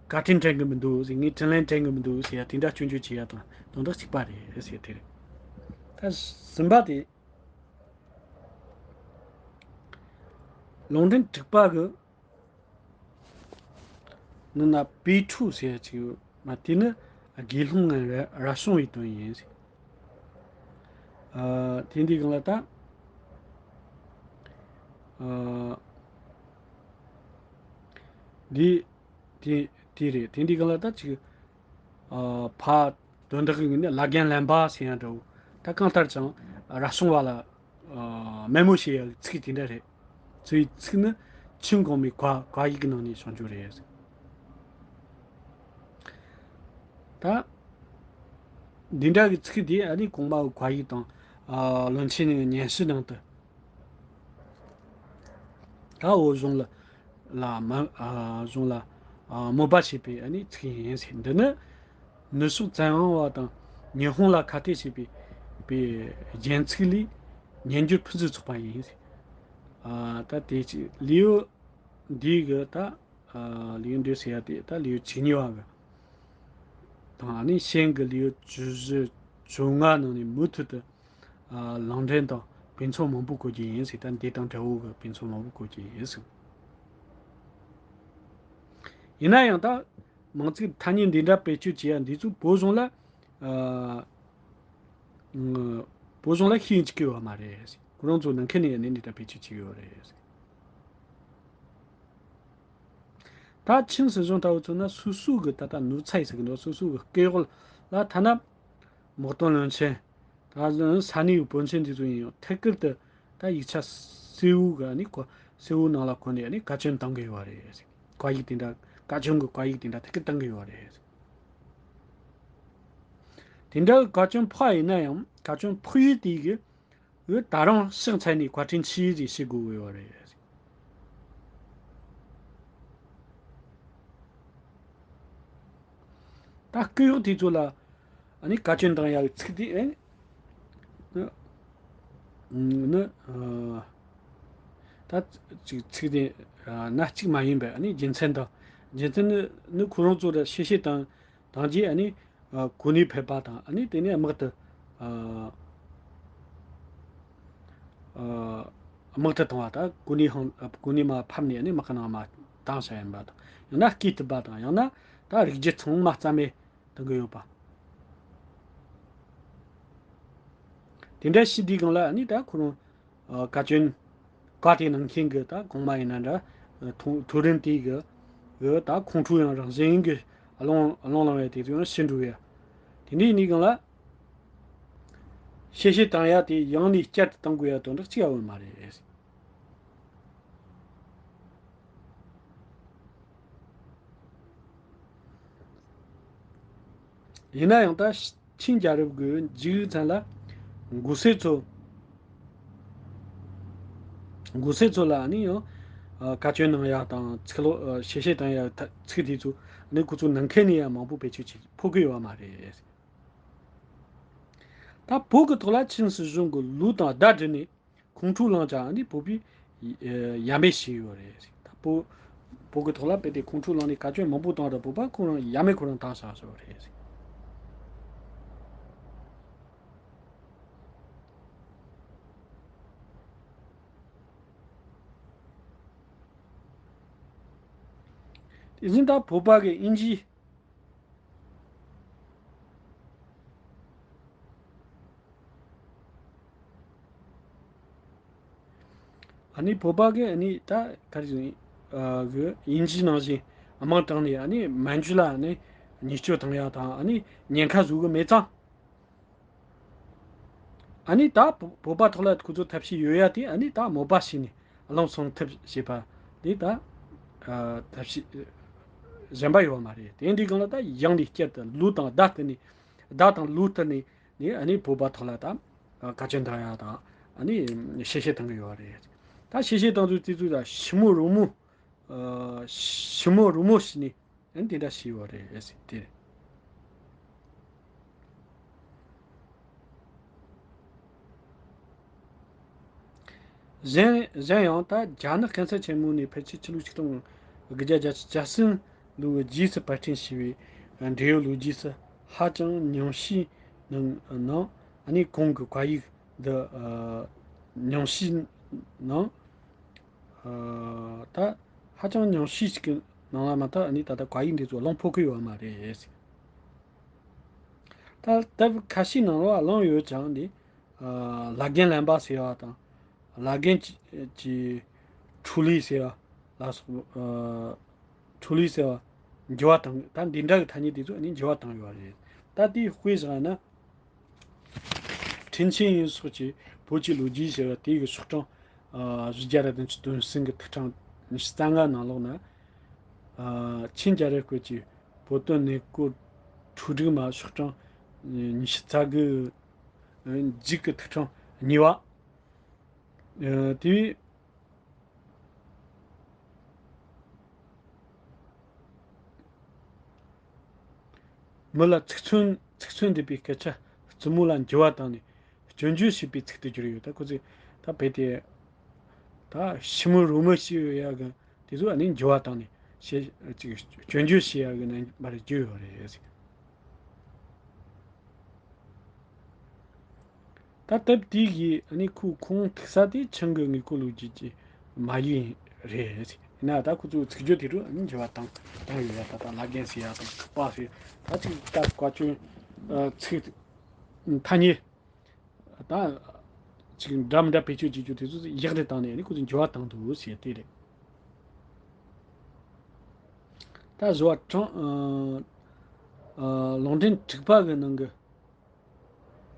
བཀའ་དྲིན་དྲན་གི་མི་འདུག་ཟེར། ངའི་དྲིན་ལན་དྲན་གི་མི་འདུག་ཟེར་ཡ་དེ་འདྲ་སྐྱོན་བརྗོད་བྱེད་ཡ་དང་དོན་དག་གཅིག་པ་རེད་ཟེར་དེ་རེད། ད་གསུམ་པ་དེ། ལུང་འདྲེན་དྲུག་པ་གི་ནི་ན་པེ་ཁྲུ་ཟེར་ཡ་ཅིག་ཡོད་མ། དེ་ནི་དགེ་སློང་ངམ་རབ་བྱུང་བའི་དོན་ཡིན་ཟེར། ཨ་དེ་འདི་གང་ལ་ད། ཨ་འདི་དེ་དེ་རེད། དེ་འདི་གང་ལ་ད་ཅིག་ཨ་ཕ་དོན་དག་གི་ངོས་ནས་བླ་རྒན་རློན་པ་ཟེར་ཡ་འདྲ་བོ། ད་གང་ལྟར་ཀྱང་རབ་བྱུང་བ་ལ་ཨ་དམོད་མོ་བྱེད་ཡ་གི་ཚིག་དེ་འདྲ་རེད། ཚིག་ཚིག་ནི་ཆིན་གོང་མའི་བཀའ་བཀའ་ཡིག་གི་ནང་ནས་བྱུང་རྒྱུ་རེད། ད་འདི་འདྲ་གི་ཚིག་དེ་ཨ་ནི་གོང་མ་བཀའ་ཡིག་དང་ཨ་བློན་ཆེན་ནས་སྙན་ཞུ་ནང་དུ། ད་འོ་གཞུང་ལ་ལ་མ་ཨ་གཞུང་ལ་ཨ་དམོད་པ་བྱེད་པའི་ཨ་ནི་ཚིག་ཡིན་ཟེར། འདི་ནི་ནུབ་ཕྱོགས་བཙན་དབང་བ་དང་ཉི་ཧོང་ལ་ཁ་གཏད་བྱེད་པའི་པའི་རྒྱན་ཚིག་ལས་ཉན་རྒྱུར་ཕུན་སུམ་ཚོགས་པ་ཡིན་ཟེར། ཨ་ད་དེ་ཅི་ལེའུ་འདི་གི་ད་ཨ་ལེའུ་འདི་ཟེར་ཡ་དེ་ད་ལེའུ་བཅུ་གཉིས་པ་གི་དང་ཨ་ནི་གཤེན་གི་ལེའུ་བཅུ་བཞི་བཅོ་ལྔ་ནང་ནས་མུ་མཐུད་དུ། ཨ་ལུང་འདྲེན་དང་དཔེ་མཚོན་མང་པོ་བཀོད་ཀྱི་ཡིན་ཟེར། ད་འདི་དང་འདྲ་བོ་གི་དཔེ་མཚོན་མང་པོ་བཀོད་ཀྱི་ཡིན་ཟེར། ཡིན་ན་ཡང་ད་མིང་ཚིག་ཐ་སྙད་འདི་འདྲ་བེད་སྤྱོད་བྱེད་ཡ་འདི་ཚོ་བོད་གཞུང་ལ་ཨ་བོད་གཞུང་ལ་ཤེས་ཡོན་གཅིག་གི་ཡོད་མ་རེད་ཟེར། ཁོ་རང་ཚོ་ནང་ཁུལ་ནས་ཡང་འདི་འདྲ་བེད་སྤྱོད་བྱེད་ཡོད་རེད་ཟེར། ད་ཆིན་སྲིད་གཞུང་ལྟ་བུ་ཚོ་ན་སོ་སོ་གི་ད་ལྟ་ནུབ་ཚ་ཡི་ཟེར་གི་འདུག་སོ་སོ་གི་སྐད་འོག་ལ་ཐ་ན་དམག་དོན་བློན་ཆེན། ད་ས་གནས་ཡོད་བོན་ཆེན་འདི་ཚོ་ཡིན་ཡང་ཐད་ཀར་དུ་ད་ཡིག་ཆ་གསལ་བོ་གི་ནི་གོ་གསལ་བོ་ནང་ལ་གོ་ནས་ནི་བཀའ་བཀྱོན་བཏང་གི་ཡོད་རེད། བཀའ་ཡིག་དེ་འདྲ་བཀའ་བཀྱོན་གི་བཀའ་ཡིག་དེ་འདྲ་ཐད་ཀར་བཏང་གི་ཡོད་རེད། དེ་འདྲ་བཀའ་བཀྱོན་ཕོག་ཡིན་ན་ཡང་བཀའ་བཀྱོན་ཕོག་ཡུལ་དེ་གི་འོ་ད་རང་ཕྱག་འཚལ་ནས་བཀའ་དྲིན་ཆེ་ཞེས་ཞུ་དགོས་ཡོད་རེད། ད་སྐད་འོག་དེ་ཚོ་ལ་ཨ་ནི་བཀའ་བཀྱོན་བཏང་ཡག་ཚིག་དེ་ཨེ་ནི་ཨ་ད་ཅིག་ཚིག་དེ་ཨ་སྣ་གཅིག་མ་ཡིན་པའི་ཨ་ནི་རྒྱུ་མཚན་དང་རྒྱུ་མཚན་ནི་ནི་ཁོ་རང་ཚོ་ལ་གཤེ་གཤེ་དང་དང་རྗེས་ཨ་ནི་ཨ་གོ་གནས་ཕེབས་པ་དང་ཨ་ནི་དེ་ནས་དམག་ཏུ་ཨ་ཨ་དམག་ཏུ་བཏང་བ་དང་གོ་གནས་ཧང་གོ་གནས་མར་ཕབ་ནས་ཨ་ནི་དམག་གི་ནང་མར་བཏང་བཞག་ཡིན་པ་དང་ཡང་ན་སྐེ་གཏུབ་པ་དང་ཡང་ན་ད་རིགས་རྒྱུད་ཚང་མ་རྩ་མེད་གཏོང་གི་ཡོད་པ། དེ་འདྲ་ཞིག་དུས་སྒང་ལ་ཨ་ནི་ད་ཁོ་རང་ཨ་བཀའ་བཀྱོན་བཀའ་དེ་གནང་མཁན་གྱི་ད་གོང་མ་ཡིན་ན་འདྲ་ཐོ་ཐོ་རེངས་དེ་གི་གི་ད་ཁོང་ཁྲོ་ཡང་རང་བཞིན་གྱི་སློང་སློང་ལངས་པའི་དེ་ཚོ་ཡང་ཕྱིན་འགྲོ་ཡ། དེ་འདྲ་ཡིན་དུས་སྒང་ལ་གཤེ་གཤེ་བཏང་ཡ་དེ་ཡང་ནས་བསྐྱར་དུ་བཏང་དགོས་ཡ་དོན་དག་ཅི་ཡང་ཡོད་མ་རེད། ཡིན་ན་ཡང་ད་ཆིན་རྒྱལ་རབས་ཀྱི་མཇུག་ཚན་ལ་འགོ་སེར་ཚོ་འགོ་སེར་ཚོ་ལ་ནི་ཡང་ཨ་བཀའ་བཀྱོན་གནང་ཡག་དང་ཚིག་ལོ་ཨ་གཤེ་གཤེ་བཏང་ཡག་ད་ཚིག་དེ་ཚོ་ནི་ཁོ་ཚོ་ནང་ཁུལ་ནས་ཡང་མང་པོ་བེད་སྤྱོད་བྱེད་ཕོད་ཀྱི་ཡོད་མ་རེད། ད་བོད་ཀྱི་ཐོག་ལ་ཆིན་སྲིད་གཞུང་གི་ལུགས་དང་བརྡ་སྦྱར་ནས་ཁོང་ཁྲོ་ལངས་ཀྱང་ནི་བོད་པས་ཡ་མེད་བྱས་ཡོད་རེད། ད་བོད་བོད་ཀྱི་ཐོག་ལ་དཔེ་དེ་ཁོང་ཁྲོ་ལངས་ནས་བཀའ་བཀྱོན་མང་པོ་བཏང་ར་བོད་པ་ཁོ་རང་ཡ་མེད་ཁོ་རང་བཏང་བཞག་ཡོད་རེད། དེ་བཞིན་ད་བོད་པ་གི་ཨིན་ཇི། ཨ་ནི་བོད་པ་གི་ཨ་ནི་ད་ག་རེ་ཟེར་ཨ་གི་ཨིན་ཇི་ནང་བཞིན་དམག་དྲངས་ནས་ཨ་ནི་མན་ཇུ་ལ་ཨ་ནི་ཉེས་སྤྱོད་བཏང་ཡག་དང་ཨ་ནི་ཉེན་ཁ་བཟོ་གི་མེད་ཙང་། ཨ་ནི་ད་བོད་བོད་པ་ཐོག་ལ་ཁོ་ཚོ་ཐབས་ཤེས་ཡོད་ཡ་དེ་ཨ་ནི་ད་མོ་པ་བྱས་ནས་རླུང་སྲུང་ཐབས་བྱེད་པ་དེ་ད་ཨ་ཐབས་ཤེས་གཞན་པ་ཡོད་མ་རེད། དེ་འདྲའི་སྒང་ལ་ད་ཡང་ནས་བསྐྱར་དུ་ལུག་དང་མདའ་བསྟན་ནས་མདའ་དང་ལུག་བསྟན་ནས་ནས་ཨ་ནི་བོད་པ་ཐོག་ལ་ད་བཀའ་བཀྱོན་བཏང་ཡ་དང་ཨ་ནི་ཞལ་བཤད་བཏང་གི་ཡོད་རེད། ད་ཞལ་བཤད་བཏང་ཚུལ་དེ་ཚོ་ད་ཞི་མོ་རོལ་མོ་ཨ་ཞི་མོ་རོལ་མོ་བྱས་ནས་ཨ་ནི་དེ་འདྲ་བྱས་ཡོད་རེད་ཟེར་དེ་རེད། གཞན་གཞན་ཡང་ད་རྒྱ་ནག་གྷན་ས་ཆེན་མོ་ནས་ཕལ་ཆེར་ཕྱི་ལོ་ཆིག་སྟོང་དགུ་བརྒྱ་བརྒྱད་ཅུ་གྱ་གསུམ་ལོའི་རྗེས་སུ་པར་སྐྲུན་བྱས་པའི་འབྲེལ་ཡོད་ལོ་རྒྱུས་སུ་ཧ་ཅང་ཉུང་ཤས་ནང་ནང་ཨ་ནི་གོང་གི་བཀའ་ཡིག་འདི་ཉུང་ཤས་ནང་ད་ཧ་ཅང་ཉུང་ཤས་ཤིག་གི་ནང་ལ་མ་གཏོགས་ཨ་ནི་ད་ལྟ་བཀའ་ཡིག་འདི་ཚོ་གླེང་ཕོད་ཀྱི་ཡོད་མ་རེད། ད་སྟབས་ཁ་ཤས་ནང་ལ་གླེང་ཡོད་ཀྱང་འདི། ཨ་བླ་རྒན་གླེན་པ་ཟེར་བ་དང་། བླ་རྒན་གྱི་གྱི་ཁྲུ་ལི་ཟེར་བ་ལ་སོགས། ཨ་ཁྲུ་ལི་ཟེར་བ་འགྱུར་བ་བཏང་། ད་འདི་འདྲ་གི་ཐ་སྙད་དེ་ཚོ་ནི་འགྱུར་བ་བཏང་ཡོད་རེད། ད་དེའི་དཔེ་བཞག་ན། ཁྲིན་ཆིན་ཡུན་སོགས་ཀྱི་བོད་ཀྱི་ལོ་རྒྱུས་ཟེར་བ་དེ་གི་ཤོག་གྲངས་ཨ་བཞི་བརྒྱ་ར་བདུན་ཅུ་དོན་གསུམ་གི་ཐིག་ཕྲེང་ཉི་ཤུ་རྩ་ལྔ་ནང་ལོགས་ན། ཨ་ཆིན་རྒྱལ་རབས་སྐོར་གྱི་བོད་དོན་གནས་སྐོར་འཕྲོས་སྒྲིག་མ་ཤོག་གྲངས་ཉི་ཤུ་རྩ་དགུ་མཇུག་གི་ཐིག་ཕྲེང་གཉིས་པ། ཨ་དེ་བས་མི་ལ་ཚིག་མཚོན་ཚིག་མཚོན་འདེབས་པའི་སྐད་ཆ་རྩུབ་མོ་ལ་འགྱུར་བ་བཏང་ནས་སྐྱོན་བརྗོད་བྱེད་པའི་ཚིག་ཏུ་གྱུར་ཡོད། ད་ཁོ་ཚོས་ད་བོད་དེ་ད་ཞི་མོ་རོལ་མོ་ཞིག་ཡོད་ཡ་གི་དེ་ཚོ་ཨ་ནི་འགྱུར་བ་བཏང་ནས་བཤད་ཅིག་སྐྱོན་བརྗོད་བྱེད་ཡ་གི་རྣམ་པར་གྱུར་ཡོད་རེད། ད་སྟབས་དེ་གིས་ཨ་ནི་ཁོ་ཁོང་ཐུག་ས་དེ་ཆིན་གྱི་དངོས་པོ་ལོ་རྒྱུས་ཀྱི་མ་ཡིག་རེད། ཡིན་ན་ད་ཁོ་ཚོའི་ཚིག་སྦྱོར་དེ་རུ་ཨ་ནི་འགྱུར་བ་བཏང་བཏང་ཡོད་ཡ། ད་ད་བླ་རྒན་ཟེར་ཡ་དང་ཐུག་པ་ཟེར་ད་ཅིག་ད་བཀའ་བཀྱོན་ཚིག་ཐ་སྙད་ད་ཅིག་འདྲ་མི་འདྲ་བེད་སྤྱོད་བྱེད་རྒྱུ་དེ་ཚོ་ཡག་རེད་བཏང་ནས་ཨ་ནི་ཁོ་ཚོས་འགྱུར་བ་བཏང་འདུག་ཟེར་དེ་རེད། ད་བཟོ་བ་གྲངས་ཨ་ཨ་ལུང་འདྲེན་དྲུག་པ་གི་ནང་གི་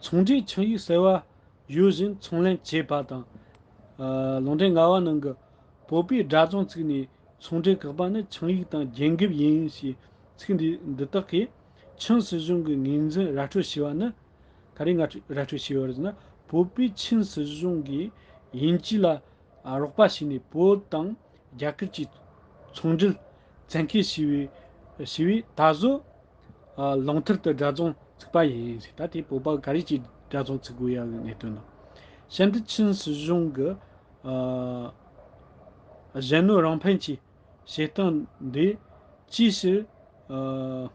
ཚོང་འབྲེལ་ཆིངས་ཡིག་གསལ་བ་ཡོད་བཞིན་ཚོང་ལེན་བྱེད་པ་དང་། ཨ་ལུང་འདྲེན་ལྔ་པ་ནང་གི་བོད་པས་དགྲ་བཙོང་བཙུགས་ནས་ཚོང་འབྲེལ་བཀག་པ་ནི་ཆིངས་ཡིག་དང་རྒྱན་འགེབས་ཡིན་ཞེས་ཚིག་འདི་འདི་དག་གིས་ཆིན་སྲིད་གཞུང་གི་ངོས་འཛིན་ར་སྤྲོད་བྱས་པ་ནི། ག་རེ་ང་ཚོས་ར་སྤྲོད་བྱས་ཡོད་རེད་ཟེར་ན། བོད་པས་ཆིན་སྲིད་གཞུང་གིས་དབྱིན་ཇི་ལ་རོགས་པ་བྱས་ནས་བོད་དང་རྒྱ་གར་གྱི་ཚོང་འབྲེལ་བཙན་འཁེལ་བྱས་པའི་བྱས་པས་ད་གཟོད་ལུང་མཐར་དུ་དགྲ་བཙོང་བཙུགས་པ་ཡིན་ཟེར། ད་དེ་བོད་པ་ག་རེ་གྱིས་དགྲ་བཙོང་བཙུགས་དགོས་ཡ་གི་གནད་དོན་དང་། གཤམ་དུ་ཆིན་སྲིད་གཞུང་གི་ཨ་གཞན་གནོད་རང་ཕན་གྱི་བྱེད་སྟངས་འདི་ཅིའི་ཕྱིར་ཨ་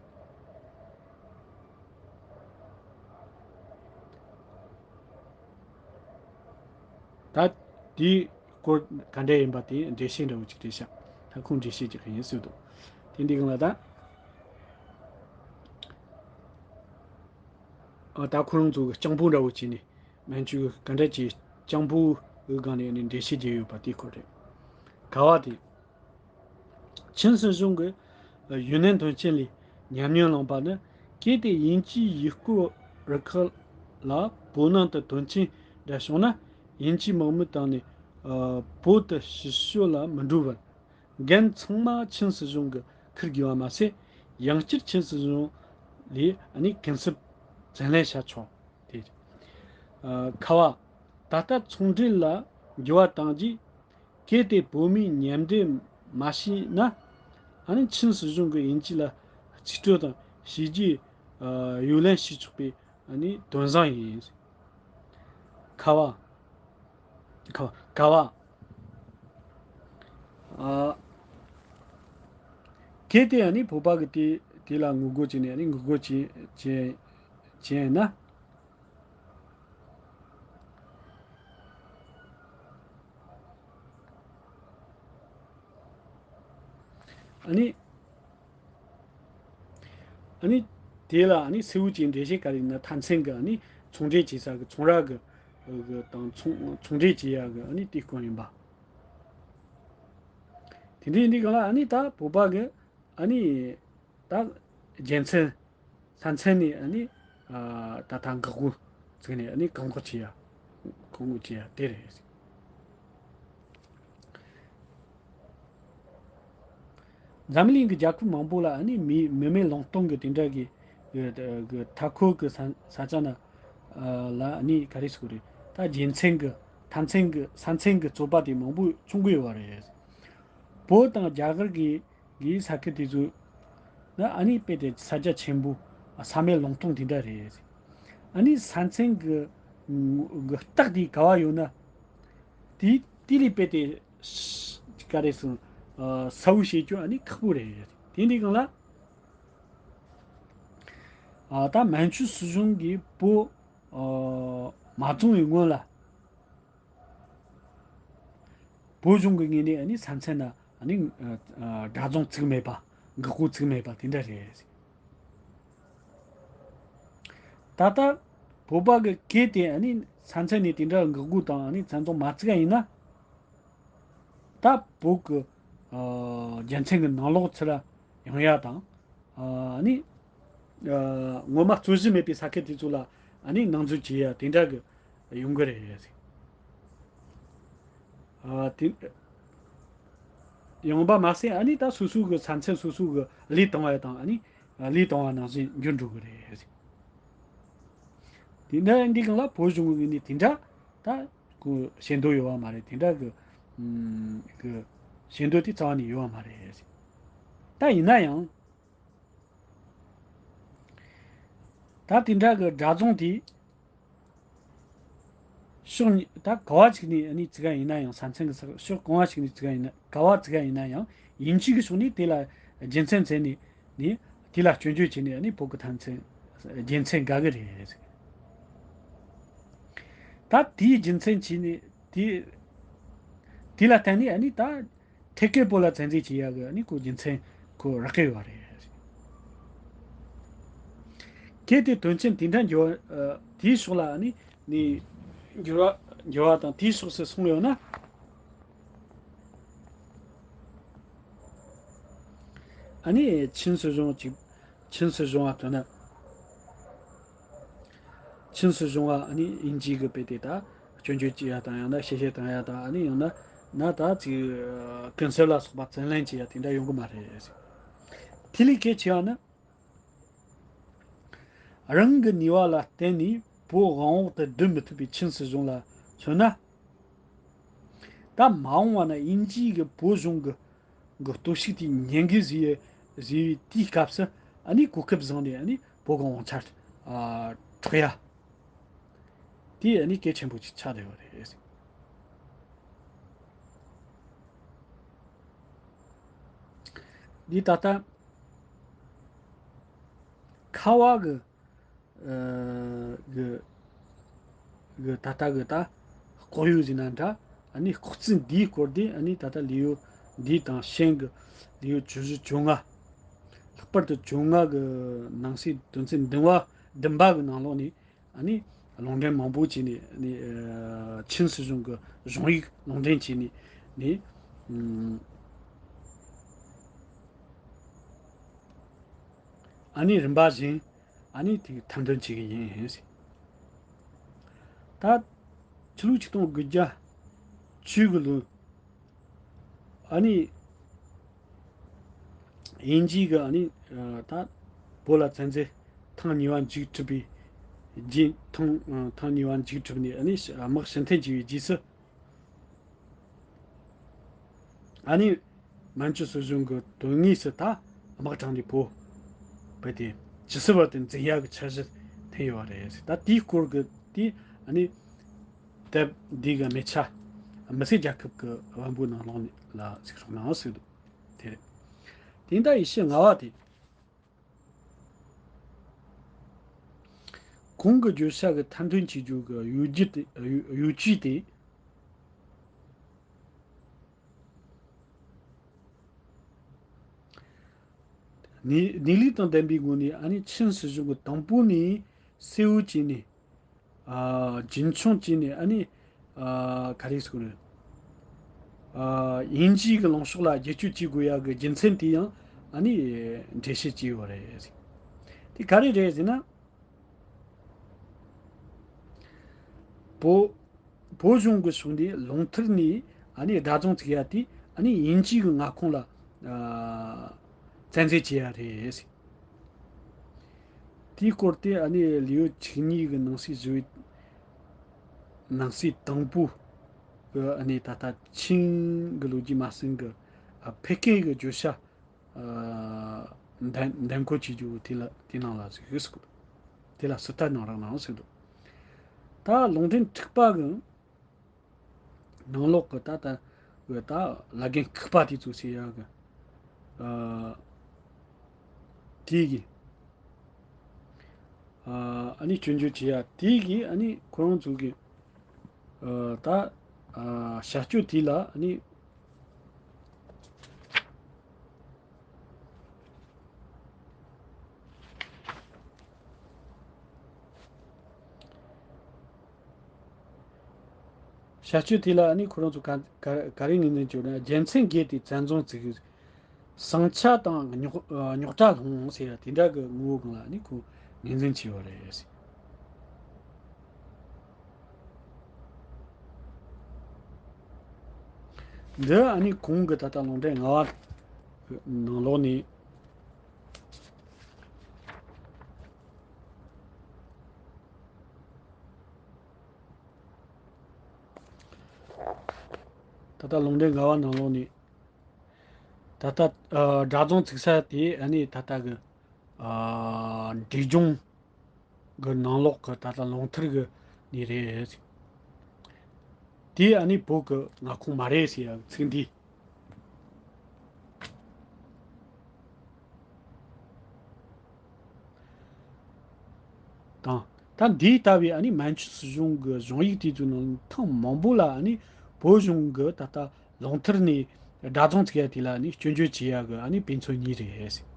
ད་དེའི་སྐོར་ག་འདྲ་ཡིན་པ་དེ་འགྲེལ་བཤད་འདྲ་བོ་ཅིག་རེད་ཤག་ད་ཁོང་འགྲེལ་བཤད་ཅིག་ཡིན་ཟེར་འདུག་དེ་འདི་གང་ལ་ད་ཨ་ད་ཁོ་རང་ཚོ་གི་སྤྱང་པོ་འདྲ་བོ་བྱས་ནས་མན་ཇུ་གི་ག་འདྲ་ཅིག་སྤྱང་པོ་གི་སྒང་ནས་ནི་འགྲེལ་བཤད་རྒྱག་ཡོད་པ་དེའི་སྐོར་རེད། ག་བ་དེ། ཆིན་སྲིད་གཞུང་གིས་ཡུན་ནན་དོན་ཆེན་ལས་ཉམས་མྱོང་བླངས་པ་ནི། གལ་ཏེ་དབྱིན་ཇིའི་ཡུལ་སྐོར་རུ་ཁག་ལ་བོད་ནང་དུ་དོན་ཆེན་འདྲ་བྱུང་ན། དབྱིན་ཇིའི་དམག་མི་བཏང་ནས་བོད་དུ་ཕྱིར་བཤོལ་ལ་མི་འགྲོ་བར། འགན་ཚང་མ་ཆིན་སྲིད་གཞུང་གིས་འཁུར་དགོས་པ་མ་ཟད། ཡང་བསྐྱར་ཆིན་སྲིད་གཞུང་ལས་ཨ་ནི་གུན་གསབ་བཙན་ལེན་བྱ་ཆོག་དེ། ཁ་བ། ད་ལྟ་ཚོང་འབྲེལ་ལ་འགྱུར་བ་བཏང་རྗེས། གལ་ཏེ་བོད་མིས་མཉམ་འབྲེལ་མ་བྱས་ན། ཨ་ནི་ཆིན་སྲིད་གཞུང་གིས་དབྱིན་ཇི་ལ་རྩིས་སྤྲོད་དང་བྱས་རྗེས་གཡོ་ལེན་བྱེད་ཆོག་པའི་ཨ་ནི་དོན་བཟང་ཡིན། ཁ་བ། ཁ་བ། ཁ་བ། ཨ། གལ་ཏེ་ཨ་ནི་བོད་པ་གིས་དེ་དེ་ལ་ངོ་རྒོལ་བྱས་ནས་ཨ་ནི་ངོ་རྒོལ་བྱས་བྱས་བྱས་ན། ཨ་ནི། ཨ་ནི། དེ་ལ་ཨ་ནི་གསལ་བོ་ཅིག་འགྲེལ་བཤད་ག་རེ་ཡིན་ན། མཐའ་མཚན་གྱི་ཨ་ནི་ཚོང་འབྲེལ་བྱེད་ས་གི་ཚོང་ར་གི་གི་དང་ཚོང་ཚོང་འབྲེལ་བྱེད་ཡ་གི་ཨ་ནི་དེའི་སྐོར་ཡིན་པ། དེ་འདྲ་ཡིན་དུས་གང་ལ་ཨ་ནི་ད་བོད་པ་གི་ཨ་ནི་ད་རྒྱལ་མཚན་ལྷ་མཚན་ནས་ཨ་ནི་ད་ད་འགག་སྒོ་ བཙུགས་ནས་ཨ་ནི་བཀག་འགོག་བྱེད་ཡ། བཀག་འགོག་བྱེད་ཡ་དེ་རེད། འཛམ་གླིང་གི་རྒྱལ་ཁབ་མང་པོ་ལ་ཨ་ནི་མི་མི་མེད་ལུང་སྟོང་གི་དེ་འདྲ་གི་གི་གི་མཐའ་འཁོབ་གི་ས་ས་ཆ་ན་ཨ་ལ་ཨ་ནི་ག་རེ་ཟེར་དགོས་རེད། ད་རྒྱལ་མཚན་གི་མཐའ་མཚན་གི་ས་མཚན་གི་རྩོད་པ་དེ་མང་པོ་བྱུང་གི་ཡོད་པ་རེད། བོད་དང་རྒྱ་གར་གི་གི་ས་ཁུལ་དེ་ཚོ་ན་ཨ་ནི་དཔེ་དེ་ས་རྒྱ་ཆེན་པོ་ས་མེད་ལུང་སྟོང་དེ་འདྲ་རེད། ཨ་ནི་ས་མཚན་གི་གི་རྟགས་དེ་ག་བ་ཡོད་ན། དེ་དེ་ལས་དཔེ་དེ་ག་རེ་ཟེར། ཨ་གསལ་བོ་བྱེད་རྒྱུ་ཨ་ནི་ཁག་པོ་རེད། དེ་འདྲའི་སྒང་ལ། ཨ་ད་མན་ཇུ་སྲིད་གཞུང་གིས་བོད་ཨ་མ་བཙོང་བའི་སྔོན་ལ། བོད་གཞུང་གི་ངོས་ནས་ཨ་ནི་ས་མཚན་ན་ཨ་ནི་ཨ་ཨ་དགྲ་བཙོང་བཙུགས་མེད་པ། འགག་སྒོ་བཙུགས་མེད་པ་དེ་འདྲ་རེད། ད་ལྟ་བོད་པ་གི་གལ་ཏེ་ཨ་ནི་ས་མཚན་ནས་དེ་འདྲ་འགག་སྒོ་དང་ཨ་ནི་བཙན་བཙོང་མ་བཙུགས་པ་ཡིན་ན། ད་བོད་ཀྱི་ཨ་རྒྱལ་མཚན་གྱི་ནང་ལོགས་ཚུར་ཡོང་ཡ་དང་། ཨ་ནི་ཨ་ངོ་མ་རྩོད་གཞི་མེད་པའི་ས་ཁུལ་དེ་ཚོ་ལ་ཨ་ནི་ནང་འཛུལ་བྱེད་ཡ་དེ་འདྲ་གི་ཡོང་གི་རེད། ཨ་དེ་ཡོང་པ་མ་ཟད་ཨ་ནི་ད་སོ་སོ་གི་ས་མཚན་སོ་སོ་གི་ལས་བཏང་བ་དང་ཨ་ནི་ལས་བཏང་བ་ནང་བཞིན་འགྱུར་འགྲོ་གི་རེད། དེ་འདྲ་འདི་གང་ལ་བོད་གཞུང་གི་ངོས་ནས་དེ་འདྲ་ད་ཁོ་བྱེད་འདོད་ཡོད་པ་མ་རེད། དེ་འདྲ་གི་ཨམ་གི་བྱེད་འདོད་དེ་རྩ་བ་ནས་ཡོད་པ་མ་རེད། ད་ཡིན་ན་ཡང་ད་དེ་འདྲ་གི་དགྲ་བཙོང་དེ་ཕྱོགས་གཉིས་ད་ག་བ་ཅིག་ནས་ཨ་ནི་བཙུགས་པ་ཡིན་ན་ཡང་། ས་མཚན་གི་ས་ཕྱོགས་གང་བ་ཞིག་ནས་བཙུགས་པ་ཡིན་ན། ག་བ་བཙུགས་པ་ཡིན་ན་ཡང་དབྱིན་ཇི་གི་ཕྱོགས་ནས་དེ་ལ་རྒྱུ་མཚན་བཙལ་ནས་ནས་དེ་ལ་སྐྱོན་བརྗོད་བྱས་ནས་ཨ་ནི་བོད་ཀྱི་མཐའ་མཚན་རྒྱལ་མཚན་དགའ་གི་རེད། ད་དེའི་རྒྱུ་མཚན་བྱས་ནས་དེ་དེ་ལ་བརྟེན་ནས་ཨ་ནི་ད་ཐད་ཀར་བོད་ལ་བཙན་འཛུལ་བྱེད་ཡག་གི་ཨ་ནི་ཁོ་རྒྱུ་མཚན་ཁོ་རག་གི་ཡོད་རེད། གལ་ཏེ་དོན་རྐྱེན་དེ་འདྲ་འགྱུར་བ་ཨ་དེའི་ཕྱོགས་ལ་ཨ་ནི་ནི་འགྱུར་བ་འགྱུར་བ་དང་དེའི་ཕྱོགས་སུ་སོང་ཡོད་ན། ཨ་ནི་ཆིན་སྲིད་གཞུང་ཅིག་ཆིན་སྲིད་གཞུང་ང་ཐོན་ན། ཆིན་སྲིད་གཞུང་ང་ཨ་ནི་དབྱིན་ཇི་གི་དཔེ་དེ་ད་སྐྱོན་བརྗོད་བྱེད་ཡ་དང་། ཡང་ན་ཞིབ་བཤེར་བཏང་ཡ་དང་། ཨ་ནི་ཡང་ན་ན་ད་ཅིག་ཀུན་གསལ་ལ་སོགས་པ་བཙན་ལེན་བྱེད་ཡ་དེ་འདྲ་ཡོང་གི་མ་རེད། དེ་ལས་གལ་ཆེ་བ་ནི། རང་གི་ནུས་པ་ལ་བརྟེན་ནས་བོད་དབང་འོག་ཏུ་བསྡུ་མི་ཐུབ་པའི་ཆིན་སྲིད་གཞུང་ལ་མཚོན་ན། ད་མ་འོངས་པ་ན་དབྱིན་ཇི་གི་བོད་གཞུང་གི་གི་སྟོབས་ཤུགས་དེ་ཉེན་གི་བཟོས་བཟོས་པའི་དུས་སྐབས་སུ་ཨ་ནི་གོ་སྐབས་བཟུང་ནས་ཨ་ནི་བོད་གི་དབང་ཆ་ཨ་འཕྲོག་ཡ་དེ་ཨ་ནི་གལ་ཆེན་པོ་ཅིག་ཆགས་བསྡད་ཡོད་རེད། འདི་ད་ལྟ་ཁ་བ་གི་ཨ་གི་གི་ད་ལྟ་གི་ད་ལྐོག་གཡོ་ཟེར་ན་འདྲ། ཨ་ནི་ལྐོག་རྩིས་འདིའི་སྐོར་དེ་ཨ་ནི་ད་ལྟ་ལེའུ་འདི་དང་ཤན་གི་ལེའུ་བཅུ་བཞི་བཅོ་ལྔ། ལྷག་པར་དུ་བཅོ་ལྔ་གི་ནང་གསེས་དོན་ཚན་བདུན་པ་བདུན་པ་གི་ནང་ལོགས་ནས། ཨ་ནི་ལུང་འདྲེན་མང་པོ་བྱས་ནས་ནི་ཨ་ཆིན་སྲིད་གཞུང་གི་གཞུང་ཡིག་ལུང་འདྲེན་བྱས་ནས་ནི་ཨམ་ཨ་ནི་རིམ་པ་བཞིན་ཨ་ནི་དེ་ཐེར་འདོན་བྱེད་ཀྱི་ཡིན། ད་ཕྱི་ལོ་ཆིག་སྟོང་དགུ་བརྒྱ་བཅུ་གི་ལོ། ཨ་ནི་དབྱིན་ཇི་གི་ཨ་ནི་ཨ་ད་བོད་ལ་བཙན་འཛུལ་ཐེངས་གཉིས་པ་མཇུག་གྲུབ་པའི་རྗེས། ཐེངས་ཨ་ཐེངས་གཉིས་པ་མཇུག་གྲུབ་ནས་ཨ་ནི་དམག་ཕྱིར་འཐེན་བྱས་པའི་རྗེས་སུ། ཨ་ནི་མན་ཇུ་སྲིད་གཞུང་གི་དོན་དངོས་སུ་ད་དམག་དྲངས་ནས་བོད་བོད་དེ་ཇི་སྲིད་བར་དུ་འཛིན་ཡག་གི་འཆར་གཞི་འཐེན་ཡོད་པ་རེད། ད་དེའི་སྐོར་གྱི་དེ་ཨ་ནི་དེབ་འདི་གི་མི་ཆ་མི་སེར་རྒྱལ་ཁབ་ཀྱི་དབང་པོའི་ནང་ལོགས་ལ་གཟིགས་རོགས་གནང་ཟེར་འདུག་དེ་རེད། དེ་ཡིན་ད་ཡེ་ཤུ་ལྔ་པ་དེ། གོང་གི་བརྗོད་བྱ་གི་ཐེར་འདོན་བྱེད་རྒྱུ་གི་གཡོ་སྒྱུ་དེ་གཡོ་གཡོ་ཇུས་དེ། གནས་གནས་ལུགས་དང་ལྡན་པའི་སྒོ་ནས་ཨ་ནི་ཆིན་སྲིད་གཞུང་གིས་དང་པོ་ནས་གསལ་བོ་བྱས་ནས། ཨ་རྒྱུན་འཁྱོངས་བྱས་ནས་ཨ་ནི་ཨ་ག་རེ་ཟེར་དགོས་རེད། ཨ་དབྱིན་ཇིའི་གི་ལངས་ཕྱོགས་ལ་བརྒྱུད་སྐྱོད་བྱེད་དགོས་ཡ་གི་རྒྱུ་མཚན་དེ་ཡང་ཨ་ནི་འགྲེལ་བཤད་བྱས་ཡོད་རེད། དེ་ག་རེ་རེད་ཟེར་ན། བོད་བོད་གཞུང་གི་ཕྱོགས་ནས་ལུང་མཐར་ནས་ཨ་ནི་སྒྲ་རྫོང་བཙུགས་ཡ་དེ་ཨ་ནི་དབྱིན་ཇིའི་གི་མངའ་ཁོངས་ལ་ཨ་བཙན་འཛུལ་བྱས་ཡ་རེད། དེའི་སྐོར་དེ་ཨ་ནི་ལིའུ་ཆིང་ཉི་གི་ནང་གསེས་བཞི་བའི་ནང་གསེས་དང་པོ་གི་ཨ་ནི་ད་ལྟ་ཆིང་གི་ལོ་རྒྱུས་མ་ཟིན་གི་ཨ་ཕེ་ཀེ་གི་བརྗོད་བྱ་ཨ་འདེམས་འདེམས་བསྐོ་བྱེད་རྒྱུ་དེ་ལ་དེ་ནང་ལ་ཟིག་ཟིག་དེ་ལ་སི་ཐ་ནང་རང་ནང་ཟིག་འདུག་ད་ལུང་འདྲེན་དྲུག་པ་གི་ནང་ལོགས་ཀྱི་ད་ལྟ་བའི་ད་བླ་རྒན་ཁུག་པ་དེ་ཚོ་ཟེར་ཡག་གི་ཨ་དེ་གི་ཨ་ཨ་ནི་སྐྱོན་བརྗོད་བྱེད་ཡ་དེ་གི་ཨ་ནི་ཁོ་རང་ཚོ་གི་ཨ་ད་ཨ་བྱ་སྤྱོད་དེ་ལ་ཨ་ནི་བྱ་སྤྱོད་དེ་ལ་ནི་ཁོ་རང་ཚོ་ག་ག་ག་རེ་ངོས་འཛིན་བྱས་ན། རྒྱལ་མཚན་བརྒྱད་དེ་བཙན་རྫོང་བཙུགས། ཟིང་ཆ་དང་རྙོག་རྙོག་དྲ་སློང་ཟེར་ཡ་དེ་འདྲ་གི་ངོ་བོ་སྒང་ལ་ནི་ཁོ་ངོས་འཛིན་བྱས་པ་རེད། འདི་ཨ་ནི་གོང་གི་ད་ལྟ་ལུང་འདྲེན་ལྔ་པ་ནང་ལོགས་ནས། ད་ལྟ་ལུང་འདྲེན་ལྔ་པ་ནང་ལོགས་ནས། ད་ལྟ་ཨ་སྒྲ་རྫོང་བཙུགས་ས་དེ་ཨ་ནི་ད་ལྟ་གི་ཨ་འབྲས་ལྗོངས་གི་ནང་ལོགས་ཀྱི་ད་ལྟ་ལུང་མཐར་གི་ནས་རེད། དེ་ཨ་ནི་བོད་ཀྱི་མངའ་ཁོངས་མ་རེད་ཟེར་ཡ་ཚིག་འདི། དང་། ད་འདི་ལྟ་བུའི་ཨ་ནི་མན་ཇུ་སྲིད་གཞུང་གི་གཞུང་ཡིག་དེ་ཚོའི་ནང་ཐེངས་མང་པོ་ལ་ཨ་ནི་བོད་གཞུང་གི་ད་ལྟ་ལུང་མཐར་ནས་སྒྲ་རྫོང་བཙུགས་ཡ་དེ་ལ་ཨ་ནི་སྐྱོན་བརྗོད་བྱེད་ཡ་གི་ཨ་ནི་དཔེ་མཚོན་གཉིས་རེད།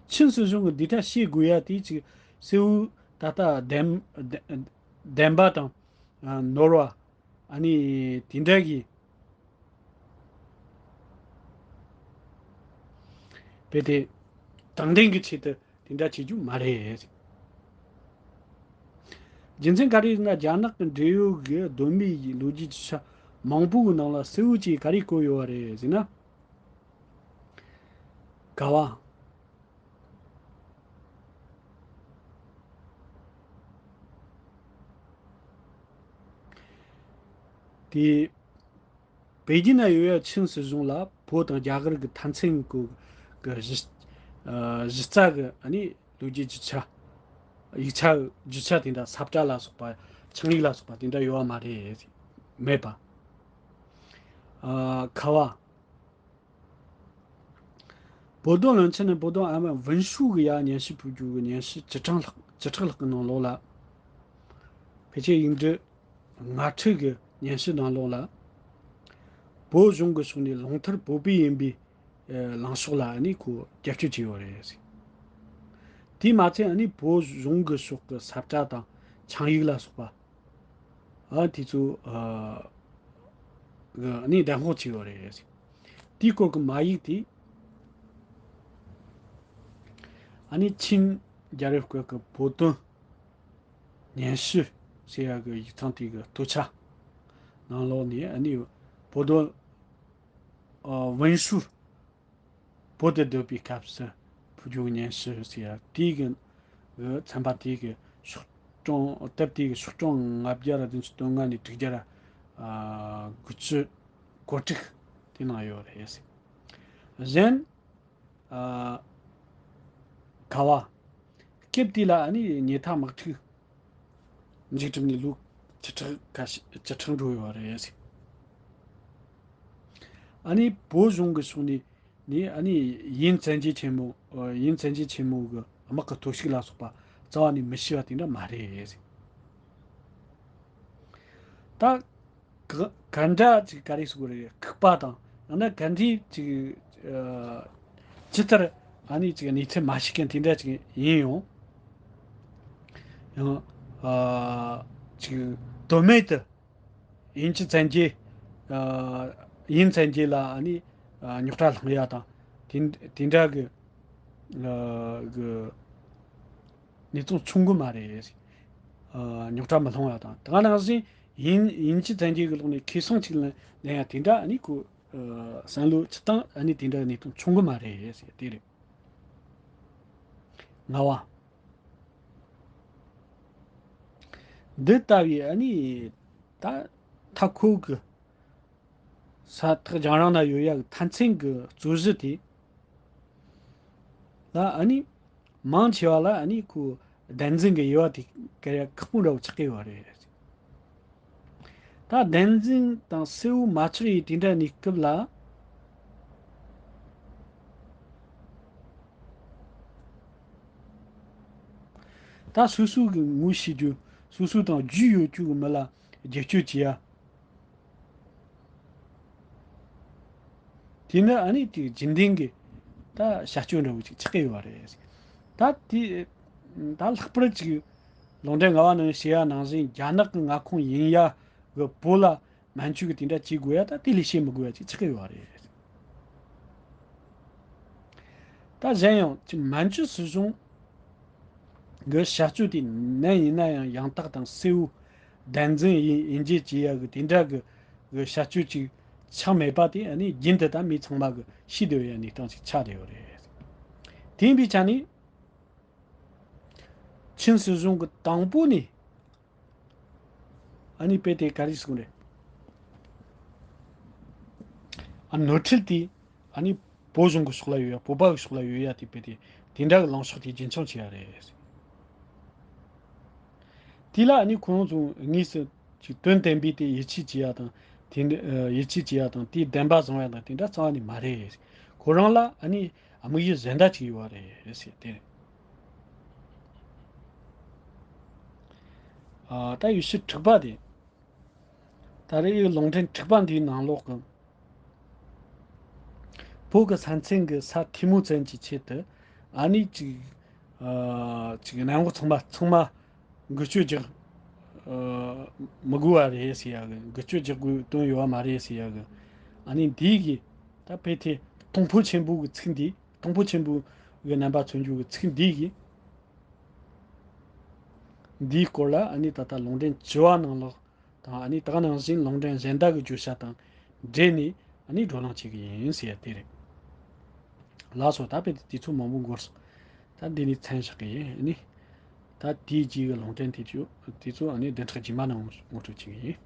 ཆིན་སྲིད་གཞུང་གི་འདི་ལྟར་བྱེད་དགོས་ཡ་དེ་ཅིག་གསལ་བོ་ད་ལྟ་བདེན་བདེན་པ་དང་ནོར་བ་ཨ་ནི་དེ་འདྲ་གི་རྦད་དེ་དྲང་བདེན་གྱི་ཆེད་དུ་དེ་འདྲ་བྱེད་རྒྱུ་མ་རེད། རྒྱུ་མཚན་ག་རེ་ཡིན་ན། རྒྱ་ནག་གི་འབྲེལ་ཡོད་ཀྱི་གདོད་མའི་ལོ་རྒྱུས་ཀྱི་ཆ་མང་པོའི་ནང་ལ་གསལ་བོ་ཅིག་ག་རེ་བཀོད་ཡོད་པ་རེད་ཟེར་ན། ག་བ། དེ། པེ་ཅིན་ན་ཡོད་ཡ་ཆིན་སྲིད་གཞུང་ལ་བོད་དང་རྒྱ་གར་གྱི་མཐའ་མཚམས་ཀྱི་གཞི་ཨ་གཞི་རྩ་གི་ཨ་ནི་ལོ་རྒྱུས་རྒྱུ་ཆ། ཡིག་ཆ་རྒྱུ་ཆ་དེ་འདྲ་ས་བཀྲ་ལ་སོགས་པ་ཆིངས་ཡིག་ལ་སོགས་པ་དེ་འདྲ་ཡོད་པ་མ་རེད། མེད་པ། ཨ་ཁ་བ། བོད་དོན་བློན་ཆེན་ནས་བོད་དོན་ཨ་མ་文书གི་ཡ་སྙན་ཞུ་ཕུལ་རྒྱུ་གི་སྙན་ཞུ་བཅུ་གྲངས་ལྷག་བཅུ་ཕྲག་ལྷག་གི་ནང་ལོགས་ལ། ཕལ་ཆེར་ཡིག་འབྲུ་ལྔ་ཁྲི་གི་སྙན་ཞུ་ནང་ལོགས་ལ། བོད་གཞུང་གི་ཕྱོགས་ནས་ལུང་མཐར་བོད་པའི་ཡིན་པའི་ལངས་ཕྱོགས་ལ་ནི་ཁོ་རྒྱབ་སྐྱོར་བྱས་ཡོད་རེད། དེས་མ་ཚད་ནི་བོད་གཞུང་གི་ཕྱོགས་ཀྱི་ས་བཀྲ་དང་ཆིངས་ཡིག་ལ་སོགས་པ། ཨ་དེ་ཚོ་ཨ་གི་ནི་བདམས་ངོ་བྱས་ཡོད་རེད། དེའི་སྐོར་གྱི་མ་ཡིག་དེ་ཨ་ནི་ཆིན་རྒྱལ་རབས་སྐབས་ཀྱི་བོད་དོན་སྙན་ཞུ་ཟེར་ཡག་གི་ཡིག་ཚང་དེ་གི་སྟོད་ཆ་ནང་ལོགས་ནས་ཨ་ནི་བོད་དོན་ཨ་文书 བོད་དུ་སྡོད་པའི་སྐབས་སུ་ཕུལ་རྒྱུ་སྙན་ཞུ་ཟེར་ཡག་དེའི་གི་གི་ཚན་པ་དེའི་གི་ཤོག་གྲངས་དེབ་དེའི་གི་ཤོག་གྲངས་ལྔ་བརྒྱ་ར་བདུན་ཅུ་དོན་ལྔ་ནས་དྲུག་བརྒྱ་ར་ཨ་དགུ་བཅུ་གོ་དྲུག་དེ་ནང་ཡོད་རེད། གཞན་ཨ་ག་བ། སྐབས་དེ་ལ་ཨ་ནི་ཉེ་མཐའ་དམག་འཁྲུག་མཇུག་གྲུབ་ནས་ལོ་བཅུ་ཕྲག་ཁ་ཤས་བཅུ་ཕྲག་འགྲོ་ཡོད་རེད། ཨ་ནི་བོད་གཞུང་གི་ཕྱོགས་ནས་ནི་ཨ་ནི་དབྱིན་བཙན་རྒྱལ་ཆེན་མོ་ཨ་དབྱིན་བཙན་རྒྱལ་ཆེན་མོ་གི་དམག་གི་ཐོར་ཞིག་ལ་སོགས་པ་རྩ་བ་ནས་མི་ཤེས་པ་དེ་འདྲ་མ་རེད། ད་ག་ག་འདྲ་ཅིག་ག་རེ་ཟེར་དགོས་རེད། ཁུག་པ་དང་ཡང་ན་ག་འདྲའི་ཅིག་ཨ་ཇི་ལྟར་ཨ་ནི་ཅིག་གནས་ཚུལ་མ་ཤེས་མཁན་དེ་འདྲ་ཅིག་ཡིན་ཡང་། ཡང་ཨ་ཅིག་དོན་མེད་དུ་དབྱིན་ཇི་བཙན་རྒྱལ་ཨ་དབྱིན་བཙན་རྒྱལ་ལ་ཨ་ནི་ཨ་རྙོག་དྲ་སློང་ཡ་དང་དེ་དེ་འདྲ་གི་ཨ་གི་ གནས་སྟངས་བྱུང་གི་མ་རེད། ཨ། རྙོག་དྲ་མི་སློང་བ་དང་། དེ་ག་ནང་བཞིན་དབྱིན་དབྱིན་ཇི་ཚན་རིག་གི་ལོག་ནས་ཁེ་བཟང་ཅིག་ལེན་ཡ་དེ་འདྲ། ཨ་ནི་ཁོ་ཨ་བསམ་བློ་ཅི་བཏང་ཨ་ནི་དེ་འདྲ་གནས་སྟངས་བྱུང་གི་མ་རེད་ཟེར། དེ་རེད། ལྔ་བ། འདི་ལྟ་བུའི་ཨ་ནི་ད་མཐའ་འཁོབ་ཀྱི་ས་ཐག་རྒྱང་རིང་ན་ཡོད་ཡག་མཐའ་མཚན་གྱི་རྩོད་གཞི་དེ་ལ་ཨ་ནི་མང་ཆེ་བ་ལ་ཨ་ནི་ཁོ་བདེན་འཛིན་གྱི་དབྱེ་བ་དེ་ག་ཡ་ཁག་པོ་འདྲ་བོ་ཆགས་ཀྱི་ཡོད་རེད། ད་བདེན་འཛིན་དང་གསལ་བོ་མ་ཆགས་ཡི་དེ་འདྲ་གནས་སྐབས་ལ། ད་སོ་སོ་གི་ངོ་ཤེས་རྒྱུ། སོ་སོ་དང་རྒྱུས་ཡོད་རྒྱུ་གི་མི་ལ་རྒྱབ་སྐྱོར་བྱེད་ཡ། དེ་ནི་ཨ་ནི་དེ་རྒྱུན་ལྡན་གྱི་ད་བྱ་སྤྱོད་འདྲ་བོ་ཅིག་ཆགས་ཀྱི་ཡོད་པ་རེད། ད་དེ་ད་ལྷག་པར་ཅིག་ལུང་འདྲེན་ལྔ་པ་ནང་བཤད་ཡ་ནང་བཞིན་རྒྱ་ནག་གི་མངའ་ཁོངས་ཡིན་ཡ་གི་བོད་ལ་སྨན་བཅོས་ཀྱི་དེ་འདྲ་བྱེད་དགོས་ཡ། ད་དེ་ལས་བྱེད་མི་དགོས་ཡ་ཅིག་ཆགས་ཀྱི་ཡོད་པ་རེད། ད་གཞན་ཡང་ཅིག་མན་ཇུ་སྲིད་གཞུང་གི་བྱ་སྤྱོད་དེ་ནན་ཡིན་ན་ཡང་ཡང་དག་དང་གསལ་བོ་བདེན་འཛིན་ཡིན་ཡིན་རྗེས་བྱེད་ཡ་གི་དེ་འདྲ་གི་གི་བྱ་སྤྱོད་ཅིག་ཆགས་མེད་པ་དེ་ཨ་ནི་རྒྱུན་དུ་ད་མི་ཚང་མ་གི་ཤེས་བསྡད་ཡོད་ཡ་གནས་སྟངས་ཅིག་ཆགས་བསྡད་ཡོད་རེད། དེ་ཡིན་པའི་ཆ་ནས་ཆིན་སྲིད་གཞུང་གི་དང་པོ་ནས་ཨ་ནི་དཔེ་དེ་ག་རེ་གསུངས་རེད། ཨ། ནོར་འཁྲུལ་དེ་ཨ་ནི་བོད་གཞུང་གི་ཕྱོགས་ལ་ཡོད་ཡ། བོད་པ་གི་ཕྱོགས་ལ་ཡོད་ཡ་དེ་དཔེ་དེ་དེ་འདྲ་གི་ལངས་ཕྱོགས་དེ་རྒྱུན་འཁྱོངས་བྱེད་ཡ་རེད། དེ་ལ་ཨ་ནི་ཁོང་ཚོ་དངོས་སུ་ཅིག་དོན་དམ་པའི་དེ་ཡིད་ཆེས་བྱེད་ཡ་དང་། དེ་འདྲ་ཡིད་ཆེས་བྱེད་ཡ་དང་དེའི་བདེན་པ་བཟུང་ཡ་དང་དེ་འདྲ་རྩ་བ་ནས་མ་རེད། ཁོ་རང་ལ་ཨ་ནི་དམིགས་ཡུལ་གཞན་དག་ཅིག་ཡོད་པ་རེད་ཟེར། དེ་རེད། ཨ། ད་ཡུལ་ཤུལ་དྲུག་པ་དེ། ད་རེས་ཡི་ལུང་འདྲེན་དྲུག་པ་འདིའི་ནང་ལོགས་ཀྱི་བོད་ཀྱི་ས་མཚམས་ཀྱི་ས་ཐེ་མུ་ཙན་གྱི་ཆེད་དུ་ཨ་ནི་ཅིག་ཨ། ཅིག་གནམ་འོག་ཚང་མ་ཚང་མ་འགུལ་སྐྱོད་རྒྱག་ཨ། མི་དགོས་པ་རེད་ཟེར་ཡ་གི། འགུལ་སྐྱོད་རྒྱག་དགོས་དོན་ཡོད་པ་མ་རེད་ཟེར་ཡ་གི། ཨ་ནི་འདི་གི་ད་དཔེ་དེ་གཏོང་ཕོད་ཆེན་པོ་གི་ཚིག་འདི། གཏོང་ཕོད་ཆེན་པོ་གི་རྣམ་པ་མཚོན་རྒྱུ་གི་ཚིག་འདི་གི། འདིའི་སྐོར་ལ་ཨ་ནི་ད་ལྟ་ལུང་འདྲེན་བཅུ་པ་ནང་ལོགས་དང་། ཨ་ནི་ད་ག་ནང་བཞིན་ལུང་འདྲེན་གཞན་དག་གི་བརྗོད་བྱ་དང་འབྲེལ་ནས་ཨ་ནི་བགྲོ་གླེང་བྱེད་ཀྱི་ཡིན་ཟེར་ཡ་དེ་རེད། ལགས་སོ། ད་དཔེ་དེ་ཚོ་མང་པོ་འགོར་སོང་། ད་འདི་ནས་མཚམས་བཞག་གི་ཡིན། ཨ་ནི་ད་དེའི་རྗེས་ཀྱི་ལུང་འདྲེན་དེ་ཚོ་དེ་ཚོ་ཨ་ནི་བདུན་ཕྲག་རྗེས་མ་ནང་ངོ་སྤྲོད་བྱེད་ཀྱི་ཡིན།